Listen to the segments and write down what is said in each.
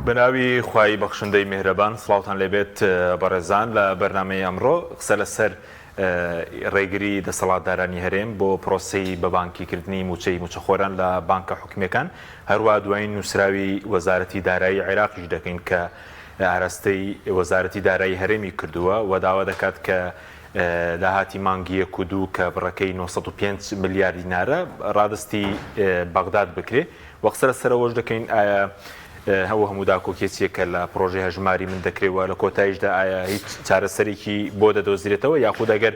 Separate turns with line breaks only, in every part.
بەناوی خوای بەخشندەی میهرەبان سڵاوتان لێبێت بەڕێزان لە بەرنامەی ئەمڕۆ قسە لەسەر ڕێگری دەسەڵاتدارانی هەرێم بۆ پرۆسەی بەبانکیکردنی مووچەی مووچەخۆران لە بانکە حکومییەکان، هەروا دوایین نووسراوی وەزارەتی دارایی عێراقیش دەکەین کە ئاراستەی وەزارەتی دارایی هەرێمی کردووە و داوا دەکات کە داهاتی مانگی یەک و دوو کە بڕەکەی 905 ملیار دینارە ڕادەستی بەغداد بکرێ و قسە لەسەر ئەوەش دەکەین ئایا ئەو هەموو داکۆکیە چیە کە لە پڕۆژەی هەژماری من دەکرێت و لە کۆتاییشدا ئایا هیچ چارەسەرێکی بۆ دەدۆزرێتەوە یاخود ئەگەر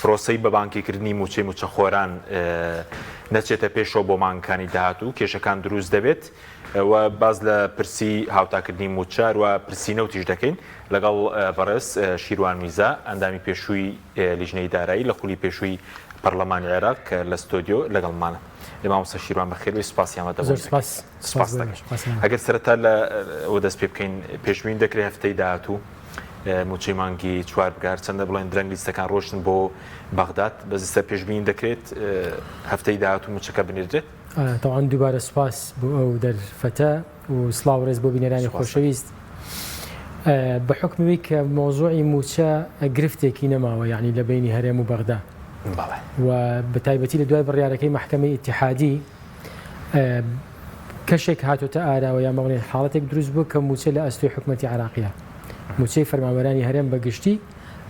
پرۆسەی بە بانکیکردنی مووچەی مووچەخۆران نەچێتە پێشەوە بۆ مانگەکانی داهاتوو کێشەکان دروست دەبێت و باز لە پرسی هاوتاکردنی مووچە و پرسی نەوتیش دەکەین لەگەڵ بەڕێز شیروان میزا ئەندامی پێشووی لیژنەی دارایی لە خولی پێشووی پەرلەمانی عێراق کە لە ستۆدیۆ لەگەڵمانە. مامۆستا شیروان بەخێربێی سوپاسی ئامادەبوونت
زۆر سپاس.
سپاس دەکەم. ئەگەر سەرەتا لە ئەوە دەست پێ بکەین پێشبینی دەکرێت هەفتەی داهاتوو مووچەی مانگی چوار بگات هەرچەندە بڵێن درەنگ لیستەکان ڕۆشتن بۆ بەغداد بەس ئێستا پێشبینی دەکرێت هەفتەی داهاتوو مووچەکە بنێردرێت؟
تەوان دووبارە سوپاس بۆ ئەو دەرفەتە و سڵاو ڕێز بۆ بینەرانی خۆشەویست. بە حوکمی کە مەوزوعی مووچە گرفتێکی نەماوە یعنی لە بینی هەرێم و بەغدا و بە تایبەتی لە دوای بڕیارەکەی مەحکەمەی ئیتیحادی کەشێک هاتۆتە ئاراوە یان بڵێن حاڵەتێک دروست بوو کە مووچە لە ئەستۆی حکومەتی عراقیە مووچەی فەرمانبەرانی هەرێم بە گشتی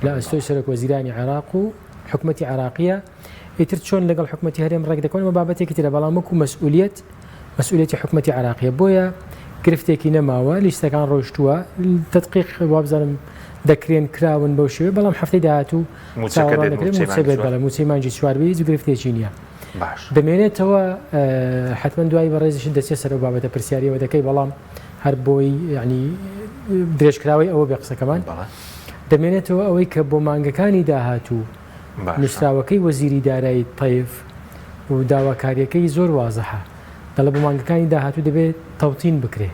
لە ئەستۆی سەرۆک وەزیرانی عێراق و حکومەتی عراقیە ئیتر چۆن لەگەڵ حکومەتی هەرێم ڕێک دەکەون ئەمە بابەتێکی ترە بەڵام وەکو مەسئولیەت مەسئولیەتی حکومەتی عێراقیە بۆیە گرفتێکی نەماوە لیستەکان ڕۆیشتووە تدقیق وابزانم دەکرێن کراون بەو شێوەیە بەڵام هەفتەی داهاتوو
موچەکە دێت
دەکرێت موچە بێت بەڵێ موچەی مانگی چوار بێ هیچ گرفتێکی نییە
باش
دەمێنێتەوە حتمما دوای بەڕێزیشت دەچێت سەر ئەو بابەتە پرسیاریەوە دەکەی بەڵام هەر بۆی یعنی درێژکراوەی ئەوە بێ قسەکەمان دەمێنێتەوە ئەوەی کە بۆ مانگەکانی داهاتوو نووسراوەکەی وەزیری دارایی تەیف و داواکارییەکەی زۆر وازحە، دەڵێ بۆ مانگەکانی داهاتوو دەبێت تەوتین بکرێ.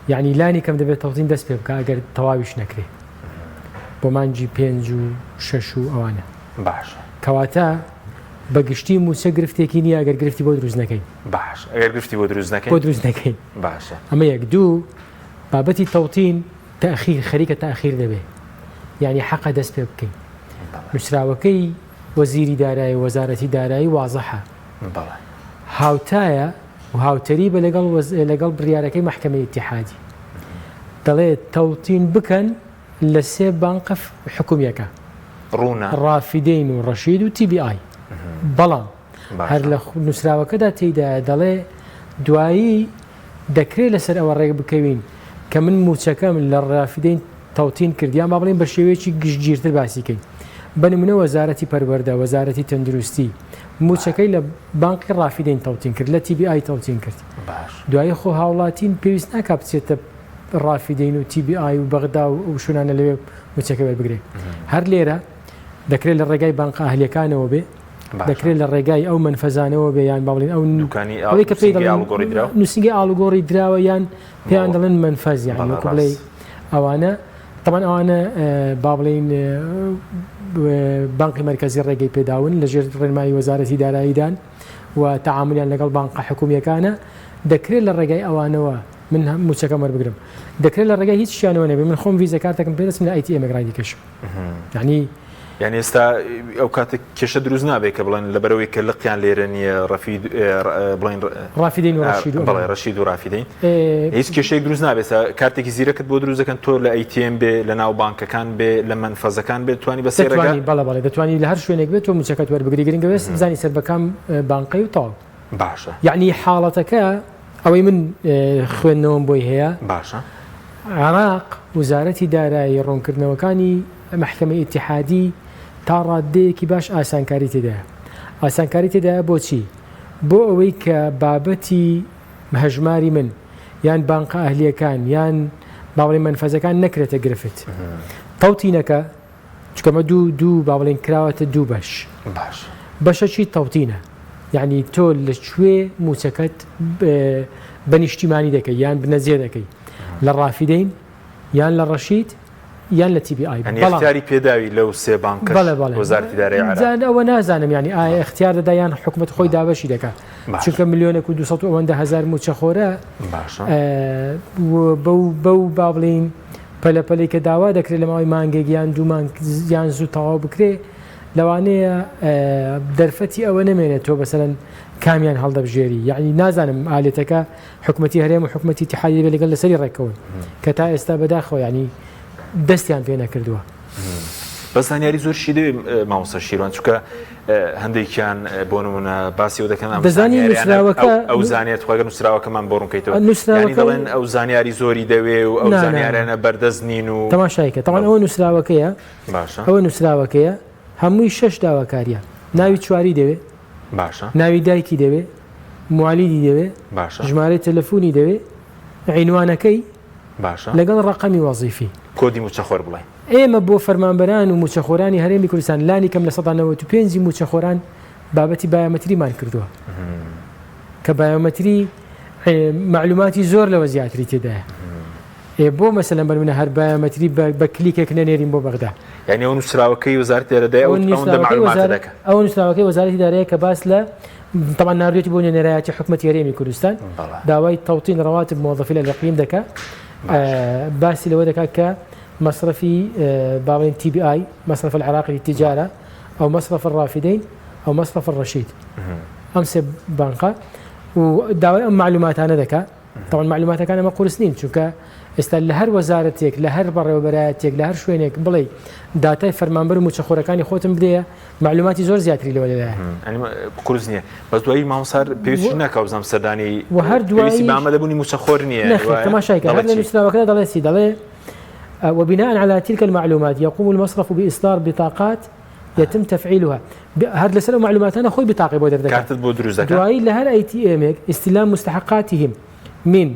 یعنی لانی کەم دەبێت تەوتین دەست پێ بکە ئەگەر تەواویش نەکرێ بۆ مانگی پێنج و شەش و ئەوانە.
باشە.
کەواتە بە گشتی مووچە گرفتێکی نییە ئەگەر گرفتی بۆ دروست نەکەین.
باش ئەگەر گرفتی بۆ دروست نەکەین.
بۆ دروست نەکەین.
باشە.
ئەمە یەک دوو بابەتی تەوتین تەئخیر خەریکە تەئخیر دەبێ یانی حەقە دەست پێ بکەین نووسراوەکەی وەزیری دارایی و وەزارەتی دارایی وازحە هاوتایە و هاوتەریبە لەگەڵ لەگەڵ بڕیارەکەی مەحکەمەی ئیتیحادی دەڵێ تەوتین بکەن لە سێ بانقە حکومیەکە
ڕوونە
ڕافیدەین و ڕەشید و TBI بەڵام هەر لە نووسراوەکەدا تێیدایە دەڵێ دوایی دەکرێت لەسەر ئەوە ڕێک بکەوین کە من مووچەکەم لە ڕافیدەین تەوتین کرد یان با بڵێین بە شێوەیەکی گشتگیرتر باسی کەین بە نمونە وەزارەتی پەروەردە وەزارەتی تەندروستی مووچەکەی لە بانقی ڕافیدەین تەوتین کرد لە TBI تەوتین کرد دوایی خۆ هاوڵاتین پێویست ناکا بچێتە ڕافیدەین و TBI و بەغدا و ئەو شوێنانە لەوێ مووچەکە وەربگرێ هەر لێرە دەکرێت لە ڕێگای بانقە ئەهلیەکانەوە بێ دەکرێت لە ڕێگای ئەو مەنفەزانەوە بێ یان با بڵێین ئەو
ئەوەی کە پێی دەڵێن
نووسینگەی ئاڵوگۆڕی دراوە یان پێیان دەڵێن مەنفەز یان وەکو بڵێ ئەوانە تەمان ئەوانە با بڵێین بانقی مەرکەزی ڕێگەی پێداون لە ژێر ڕێنمایی وەزارەتی داراییدان و تەعاملیان لەگەڵ بانقە حکومیەکانە دەکرێت لە ڕێگای ئەوانەوە من موچەکەم وەربگرم دەکرێت لە ڕێگای هیچ شیانەوە نەبێ من خۆم ڤیزە کارتەکەم پێ دەچم لە ATM ێک ڕای دیکەشم یعنی
یعنی ئێستا ئەو کاتێک کێشە دروست نابێت کە بڵێن لەبەرەوەی کە لقیان لێرە نییە ڕەفید بڵێن
ڕافیدین و ڕەشید
و بەڵێ ڕەشید و ڕافیدین هیچ کێشەیەک دروست نابێت کارتێکی زیرەکت بۆ دروست دەکەن تۆ لە ATM بێ لە ناو بانکەکان بێ لە مەنفەزەکان بێ توانی بە سێ ڕێگا
بەڵێ بەڵێ دەتوانی لە هەر شوێنێک بێت تۆ مووچەکەت وەربگری گرنگە بێت بزانی سەر بە کام بانقەی و تەواو
باشە.
یەعنی حاڵەتەکە ئەوەی من خوێندنەوەم بۆی هەیە
باشە.
عێراق وزارەتی دارایی ڕوونکردنەوەکانی مەحکەمەی ئیتیحادی تا ڕاددەیەکی باش ئاسانکاری تێدایە. ئاسانکاری تێدایە بۆچی؟ بۆ ئەوەی کە بابەتی هەژماری من یان بانقە ئەهلییەکان یان با بڵێین مەنفەزەکان نەکرێتە گرفت. تەوتینەکە چونکە ئەمە دوو دوو با بڵێین کراوەتە دوو بەش.
باش.
بەشەکی تەوتینە یعنی تۆ لە کوێ موچەکەت بە نیشتیمانی دەکەی یان بنەجێ دەکەی لە ڕافیدەین یان لە ڕەشید یان لە TBI
یعنی اختیاری پێداوی لەو سێ بانکەش
بەڵێ بەڵێ
وەزارەتی دارایی عێراق
ئەوە نازانم یعنی ئایا اختیار دەدا یان حکومەت خۆی دابەشی دەکات. چونکە ملیۆنێک و 200 ئەوەندە هەزار موچەخۆرە بەو بەو با بڵین پەلەپەلی کە داوا دەکرێت لە ماوەی مانگێک یان دوو مانگ یان زوو تەواو بکرێ لەوانەیە دەرفەتی ئەوە نەمێنێت تۆ بەسەرەن کامیان هەڵدەبژێری یعنی نازانم ئالێتەکە حکومەتی هەرێم و حکومەتی ئیتیحادی دەبێت لەگەڵ لەسەری ڕێککەون کە تا ئێستا بەداخەوە یعنی دەستیان پێ نەکردووە.
بەس زانیاری زۆر شی دەوێ مامۆستا شیروان چونکە هەندێکیان بۆ نمونە باسی ئەو دەکەن
دەزانی نووسراوەکە
ئەو زانیت خۆگە نووسراوەکەمان بۆ ڕوونکەیتەوە نووسراوەکە دەڵێن ئەو زانیاری زۆری دەوێ و ئەو زانیارانە بەردەست نین و
تەماشایکە تەوان ئەوە نووسراوەکەیە
باشە
ئەوە نووسراوەکەیە هەمووی شەش داواکاریە ناوی چواری دەوێ
باشە
ناوی دایکی دەوێ موالیدی دەوێ
باشە
ژمارەی تەلەفۆنی دەوێ عینوانەکەی
باشە
لەگەڵ ڕەقەمی وەزیفی.
کۆدی مووچەخۆر بڵێ.
ئێمە بۆ فەرمانبەران و مووچەخۆرانی هەرێمی کوردستان لانی کەم 95% ی مووچەخۆران بابەتی بایۆمەتریمان کردووە کە بایۆمەتری مەعلوماتی زۆر لەوە زیاتری تێدایە. ئێ بۆ مەسەلەن بەرمونە هەر بایۆمەتری بە کلیکێک نەنێرین بۆ بەغدا.
یانی ئەو نووسراوەکەی وەزارەتی دارایی ئەو ئەوەندە مەعلوماتە دەکا.
ئەو نووسراوەکەی وەزارەتی دارایی کە باس لە طبعا ناردوێتی بۆ نوێنەرایەتی حکومەتی هەرێمی کوردستان داوای توطین رواتب موظفین الاقلیم دەکا باسی لەوە دەکات کە مصرفی باڵێن تی بی ئای مصرف العراقی للتجارة او مصرف الرافدين او مصرف الرشيد ئەم سێ بانقە و داوای ئەم معلوماتانە دەکا تەوان مەعلوماتەکان ئەمە قورس نین چونکە ئێستا لە هەر وەزارەتێک لە هەر بەڕێوەبەرایەتێک لە هەر شوێنێک بڵێ داتای فەرمانبەر و موچەخۆرەکانی خۆتم بدەیە معلوماتی زۆر زیاتری لەوە لەلایە
قورس نییە بەس دوایی مامۆستا پێویست ناکا بزانم سەردانی
و هەر دوایی
بە ئامادەبوونی موچەخۆر نییە
تەماشای کە هەر لە نووسراوەکەدا دەڵێ چی دەڵێ وبناء على تلك المعلومات يقوم المصرف بإصدار بطاقات يتم تفعيلها هەر لەسەر ئەو مەعلوماتانە خۆی بتاقی بۆ دەردەکات
کارتت بۆ دروست دەکات
دوایی لە هەر ATM ێک استلام مستحقاتهم من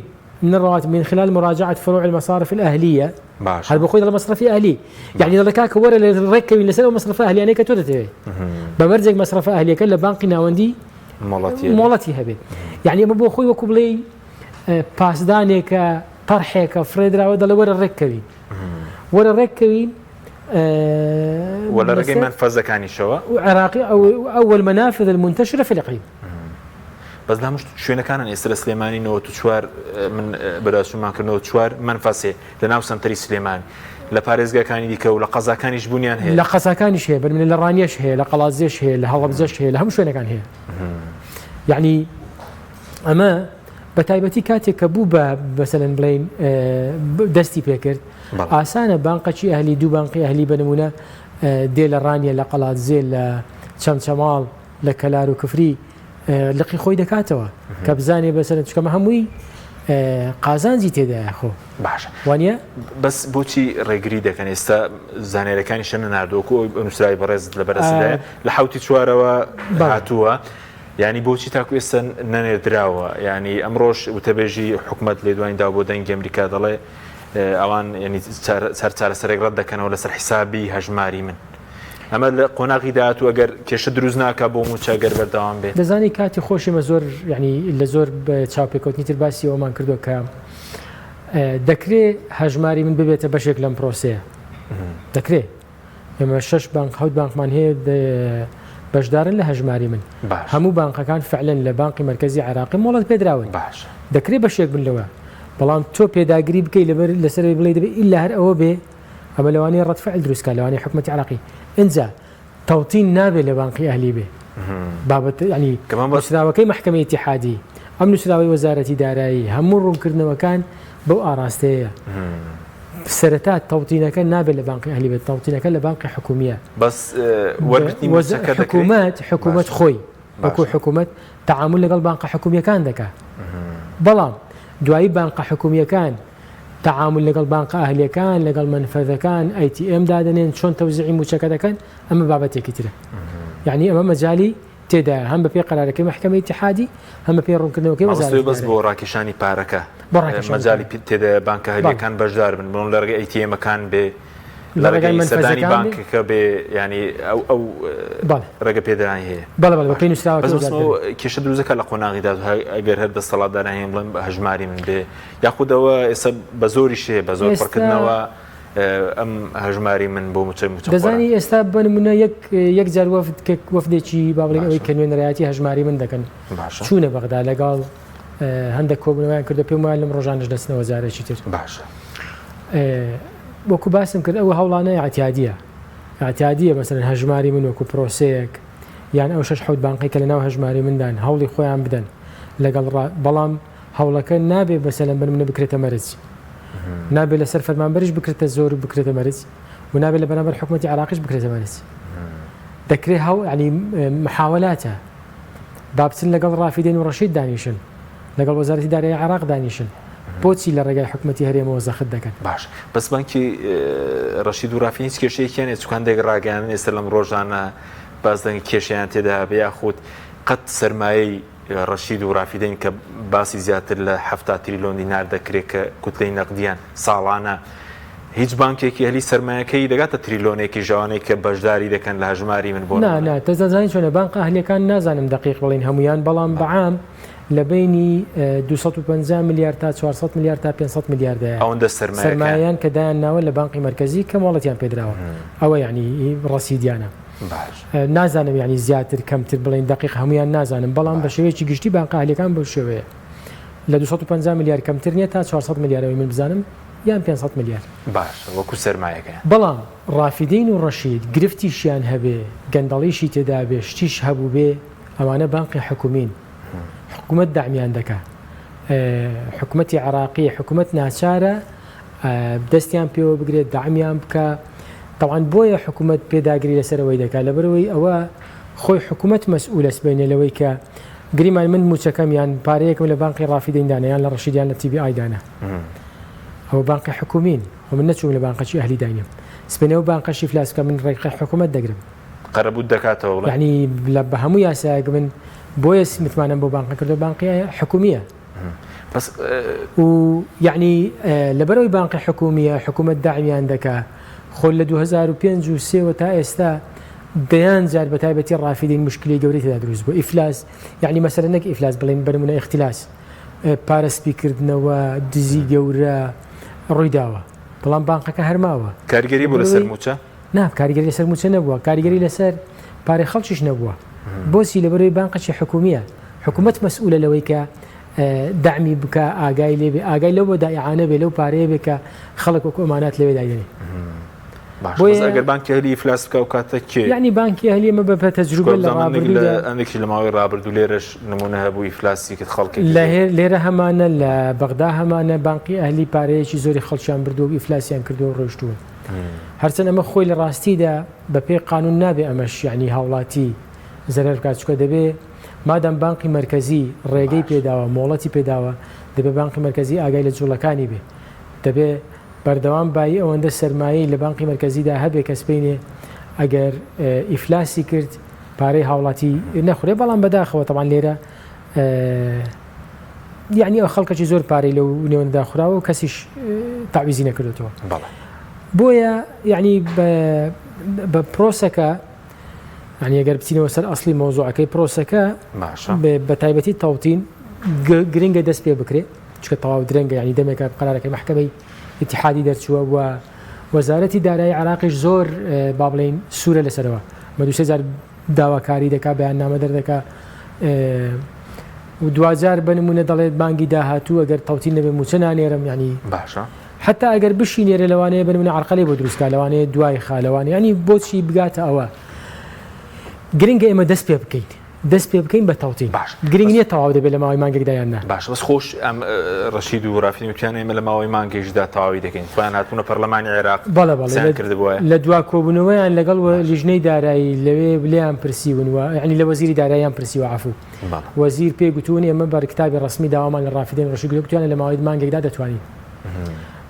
من الرواتب من خلال مراجعة فروع المصارف الأهلية
باشە
هەر بۆ خۆی دەڵێ مەسرەفی ئەهلی یعنی دەڵێ کاکە وەرە لە ڕێککەوین لەسەر ئەو مەسرەفە ئەهلیانەی کە تۆ دەتەوێت بە مەرجێک مەسرەفە ئەهلیەکە لە بانقی ناوەندی
مۆڵەتی
مۆڵەتی هەبێت یعنی ئەمە بۆ خۆی وەکو بڵێی پاسدانێکە تەرحێکە فڕێدراوە دەڵێ وەرە ڕێککەوین وەرە ڕێککەوین
وە لە ڕێگەی مەنفەزەکانیشەوە
عێراقی أول منافذ المنتشرة في الإقليم
بەس لە هەموو شوێنەکانن ئێستا لە سلێمانی 94 من بەداچوونمان کرد 94 مەنفەسێ لە ناو سەنتەری سلێمانی لە پارێزگاکانی دیکە و لە قەزاکانیش بوونیان هەیە
لە قەزاکانیش هەیە بەرمنە لە ڕانیەش هەیە لە قەڵادزێش هەیە لە هەڵەبجەش هەیە لە هەموو شوێنەکان هەیە یعنی ئەمە بە تایبەتی کاتێک کە بوو بە مەسەلەن بڵێین دەستی پێکرد ئاسانە بانقەکی ئەهلی دوو بانقی ئەهلی بە نمونە دێ لە ڕانیە لە قەڵادزێ لە چەمچەماڵ لە کەلار و کفری لقی خۆی دەکاتەوە کە بزانێ بەسەر چکەمە هەمووی قازانجی تێدایە خۆ
باشە
وانە
بەس بۆچی ڕێگری دەکەن ئێستا زانێرەکانی شەنە نردۆکو نووسراوی بەڕێز لە بەرەسدایە لە حوتی چوارەوە هاتووە یانی بۆچی تاکو ئێستا نەنێردراوە؟ یانی ئەمڕۆش وتەبێژی حکومەت لێدوانی داوە بۆ دەنگی ئەمریکا دەڵێ ئەوان یانی هەر چارەسەرێک ڕەت دەکەنەوە لەسەر حیسابی هەژماری من. ئەمە لە قۆناغی داهاتوو ئەگەر کێشە دروست ناکا بۆ مووچە گەر بەردەوام بێ.
دەزانی کاتی خۆش ئێمە زۆر یانی لە زۆر چاوپێکەوتنی تر باسی ئەوەمان کردووە کە دەکرێ هەژماری من ببێتە بەشێک لەم پرۆسەیە دەکرێ ئێمە شەش بانق حەوت بانقمان هەیە بەشدارن لە هەژماری من هەموو بانقەکان فعلەن لە بانقی مەرکەزی عێراقی مۆڵەت پێدراون
باش
دەکرێت بەشێک بن لەوە بەڵام تۆ پێداگری بکەی لەبەر لەسەر بڵێ دەبێت ئیلا هەر ئەوە بێ ئەمە لەوانەیە ڕەد فعل دروستکە لەوانەیە حکومەتی عراقی ئینجا تەوتین نابێت لە بانقی ئەهلی بێ بابەت ینی نووسراوەکەی مەحکەمەی ئیتیحادی ئەم نووسراوەی وەزارەتی دارایی هەموو ڕوونکردنەوەکان بەو ئاراستەیە سەرەتا تەوتینەکە نابێت لە بانقی ئەهلی بێت تەوتینەکە لە بانقی حکومیە
بەس وەرگرتنی مووچەکە دەکرێت؟
حکومەت حکومەت خۆی وەکو حکومەت تەعامول لەگەڵ بانقە حکومیەکان دەکا بەڵام دوایی بانقە حکومیەکان تەعامول لەگەڵ بانقە ئەهلیەکان لەگەڵ مەنفەذەکان ATM دادەنێن چۆن تەوزیعی مووچەکە دەکەن ئەمە بابەتێکی ترە یعنی ئەمە مەجالی تێدایە هەم بەپێی قەرارەکەی مەحکەمەی ئیتیحادی هەم بەپێی ڕوونکردنەوەکەی وەزارەتی
مامۆستا بەس بۆ ڕاکێشانی پارەکە
بۆ ڕاکێشانی
مەجالی تێدایە بانکە هەلیەکان بەشدار بن بۆن لە ڕێگەی ATM ەکان بێ لە ڕێگەی سەردانی بانکەکە بێ ینی ئەو ئەو ڕێگە پێدرانی هەیە
بەڵێ بەڵێ بەپێی نووسراوەکەی
بەس کێشە دروستەکە لە قۆناغی داد ئەگەر هەر دەسەڵاتداران هەیە بڵێن هەژماری من بێ یاخود ئەوە ئێستا بە زۆریش هەیە بە زۆر پڕکردنەوە. ئەم هەژماری من بۆ موچەی موچە
دەزانی ئێستا بە نمونە یەک یەک جار وەفد کە وەفدێکی با بڵێین ئەوەی کە نوێنەرایەتی هەژماری من دەکەن چوونە بەغدا لەگەڵ هەندێک کۆبوونەوەیان کردو پێم وایە لەم ڕۆژانەش دەچنەوە جارێکی تر
باشە
وەکو باسم کرد ئەو هەوڵانە اعتیادیە اعتیادیە مەسەلەن هەژماری من وەکو پرۆسەیەک یان ئەو شەش حەوت بانقی کە لەناو هەژماری مندان هەوڵی خۆیان بدەن لەگەڵ بەڵام هەوڵەکە نابێ مەسەلەن بنمونە بکرێتە مەرج نابێ لەسەر فەرمانبەریش بکرێتە زۆر و بکرێتە مەرج و نابێت لە بەرامبەر حکوومەتی عراقیش بکرێتە مەرج دەکرێت هەو ینی محاولاتە با بچن لەگەڵ ڕافیدەین و ڕەشید دانیشن لەگەڵ وەزارەتی دارایی عێراق دانیشن بۆچی لە ڕێگای حکوومەتی هەرێمەوە زەخت دەکەن؟
باش بەس بانکی ڕەشید و ڕافی هیچ کێشەیەکیان نیە چونکە هەندێک ڕاگەیاندن ئێستا لەم ڕۆژانە باس دەنگ کێشەیان تێدا هەبێ یاخود قەت سەرمایەی ڕەشید و ڕافیدەین کە باسی زیاتر لە 70 تریلۆن دینار دەکرێت کە کوتلەی نەقدیان ساڵانە هیچ بانکێکی ئەهلی سەرمایەکەی دەگاتە تریلۆنێکیش ئەوانەی کە بەشداری دەکەن لە هەژماری من بۆ
نا نا تەس دەزانی چۆنە بانقە ئەهلیەکان نازانم دەقیق بڵین هەمویان بەڵام بەعام لە بینی 250 ملیار تا 400 ملیار تا 500 ملیار دایە
ئەوەندە سەرمایەکەیان
سەرمایەیان کە دایان ناوە لە بانقی مەرکەزی کە مۆڵەتیان پێدراوە ئەوە یعنی ڕەسیدیانە
باش
نازانم یعنی زیاتر کەمتر بڵین دەقیق هەمویان نازانم بەڵام بە شێوەیەکی گشتی بانقە ئەهلیەکان بەو شێوەیە لە 250 ملیار کەمتر نییە تا 400 ملیارەوەی من بزانم یان 500 ملیار.
باشە وەکو سەرمایەکەیان.
بەڵام ڕافیدەین و ڕەشید گرفتیشیان هەبێ گەندەڵیشی تێدابێ شتیش هەبووبێ ئەوانە بانقی حکومین حکومەت دەعمیان دەکا حکومەتی عێراقی حکومەت ناچارە دەستیان پێوە بگرێت دەعمیان بکا تەوان بۆیە حکومەت پێداگری لەسەر ئەوەی دەکا لەبەرئەوەی ئەوە خۆی حکومەت مەسئولە سبەینێ لەوەی کە گریمان من موچەکەم یان پارەیەکم لە بانقی ڕافیدەین دانا یان لە ڕەشید یان لە تی بی ئای دانا ئەوە بانقی حکومین خۆ من نەچووم لە بانقەکی ئەهلی داینێم سبەینێ ئەو بانقەش ئیفلاس بکا من ڕێگەی حکومەت دەگرم.
قەرەبووت دەکاتەوە بڵێ.
یەعنی لە بە هەموو یاسایەک من بۆیە متمانەم بۆ بانقە کردووە بانقی حکومییە.
بەس
و یەعنی لەبەرئەوەی بانقی حکومییە حکومەت دەعمیان دەکا خۆ لە 2005 و سێوە تا ئێستا دەیان جار بە تایبەتی ڕافیدەین مشکلەی گەورەی تێدا دروست بووە ئیفلاس یەعنی مەسەلەن نەک ئیفلاس بڵێین بە نموونە ئیختلاس پارە سپیکردنەوە، دزی گەورە ڕووی داوە، بەڵام بانقەکە هەر ماوە.
کاریگەری بوو لەسەر مووچە؟
نا، کاریگەری لەسەر مووچە نەبووە، کاریگەری لەسەر پارەی خەڵکیش نەبووە. بۆچی؟ لەبەرئەوەی بانقێکی حکوومییە، حکوومەت مەسئولە لەوەی کە دەعمی بکا، ئاگای لێ بێ، ئاگای لەو وەدائیعانە بێ، لەو پارەیە بێ کە خەڵک وەکوو ئەمانات لەوێ دایدەنێ.
باشە بەس ئەگەر بانکی ئەهلی ئیفلاس بکا ئەو کاتە کێ؟
یەعنی بانکی ئەهلی ئێمە بە تەجروبە لە ڕابردوودا
هەندێکیش لە ماوەی ڕابردوو لێرەش نمونە هەبوو ئیفلاسی کرد خەڵکێکی
زۆر. لێرە هەمانە لە بەغدا هەمانە بانقی ئەهلی پارەیەکی زۆری خەڵکیان بردووە و ئیفلاسیان کردووە و ڕۆیشتوون. هەرچەند ئەمە خۆی لە ڕاستیدا بە پێی قانون نابێ ئەمەش یەعنی هاوڵاتی زەرەر بکات چونکە دەبێ مادام بانقی مەرکەزی ڕێگەی پێداوە مۆڵەتی پێداوە دەبێ بانقی مەرکەزی ئاگای لە جوڵەکانی بێ دەبێ بەردەوام بایی ئەوەندە سەرمایەی لە بانقی مەرکەزیدا هەبێ کە سبەینێ ئەگەر ئیفلاسی کرد پارەی هاوڵاتی نەخورێ بەڵام بەداخەوە تەبان لێرە یعنی ئەو خەڵکەکی زۆر پارەی لەو نێوەنددا خوراوە و کەسیش تاویزی نەکردێتەوە بۆیە یعنی بە پرۆسەکە یعنی ئەگەر بچینەوە سەر ئەسلی مۆزوعەکەی پرۆسەکە بە تایبەتی تەوتین گرنگە دەست پێ بکرێت چونکە تەواو درەنگە یانی دەمێکە قەرارەکەی مەحکەمەی ئیتیحادی دەرچووە و وەزارەتی دارایی عێراقیش زۆر با بڵێین سوورە لەسەرەوە بە دوو سێ جار داواکاری دەکا بەیاننامە دەردەکا و دواجار بە نمونە دەڵێت مانگی داهاتوو ئەگەر تەوتین نەبێ مووچە نانێرم ینی
باشە
حتا ئەگەر بشی نێرە لەوانەیە بە نمونە عرقەلەی بۆ دروستکا لەوانەیە دوای خا لەوانەیە ینی بۆچی بگاتە ئەوە گرنگە ئێمە دەست پێ بکەین دەست پێ بکەین بە تەوتین
باش
گرنگ نییە تەواو دەبێت لە ماوەی مانگێکدا یان نا.
باشە بەس خۆش ئەم ڕەشید و ڕافین وتیان ئێمە لە ماوەی مانگێکدا تەواوی دەکەین خۆیان هاتوونە پەرلەمانی عێراق
بەڵێ بەڵێ
قسەیان کردبووایە.
لە دوا کۆبوونەوەیان لەگەڵ لیژنەی دارایی لەوێ لێیان پرسیون و یانی لە وەزیری داراییان پرسیوە عەفوو
بەڵێ.
وەزیر پێی گوتوون ئێمە بە کتابی ڕەسمی داوامان لە ڕافیدەین ڕەشید گوتووە گوتویانە لە ماوەی مانگێکدا دەتوانین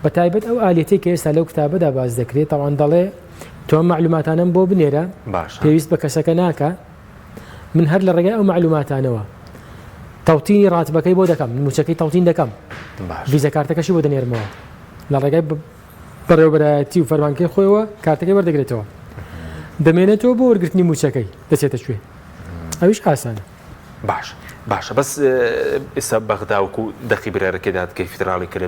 بە تایبەت ئەو ئالیەتەی کە ئێستا لەو کتابەدا باس دەکرێت تەوان دەڵێ تۆ ئەم مەعلوماتانەم بۆ بنێرە
باشە.
پێویست بە کەسەکە ناکا من هەر لە ڕێگای ئەو مەعلوماتانەوە تەوتینی ڕاتبەکەی بۆ دەکەم موچەکەی تەوتین دەکەم ڤیزە کارتەکەشی بۆ دەنێرمەوە لە ڕێگای بەڕێوەبەرایەتی و فەرمانکەی خۆیەوە کارتەکەی وەردەگرێتەوە دەمێنێتەوە بۆ وەرگرتنی موچەکەی دەچێتە کوێ ئەویش ئاسانە
باش باشە بەس ئێستا بەغدا وەکو دەقی برارەکەی دادگەی فیدراڵی کە لە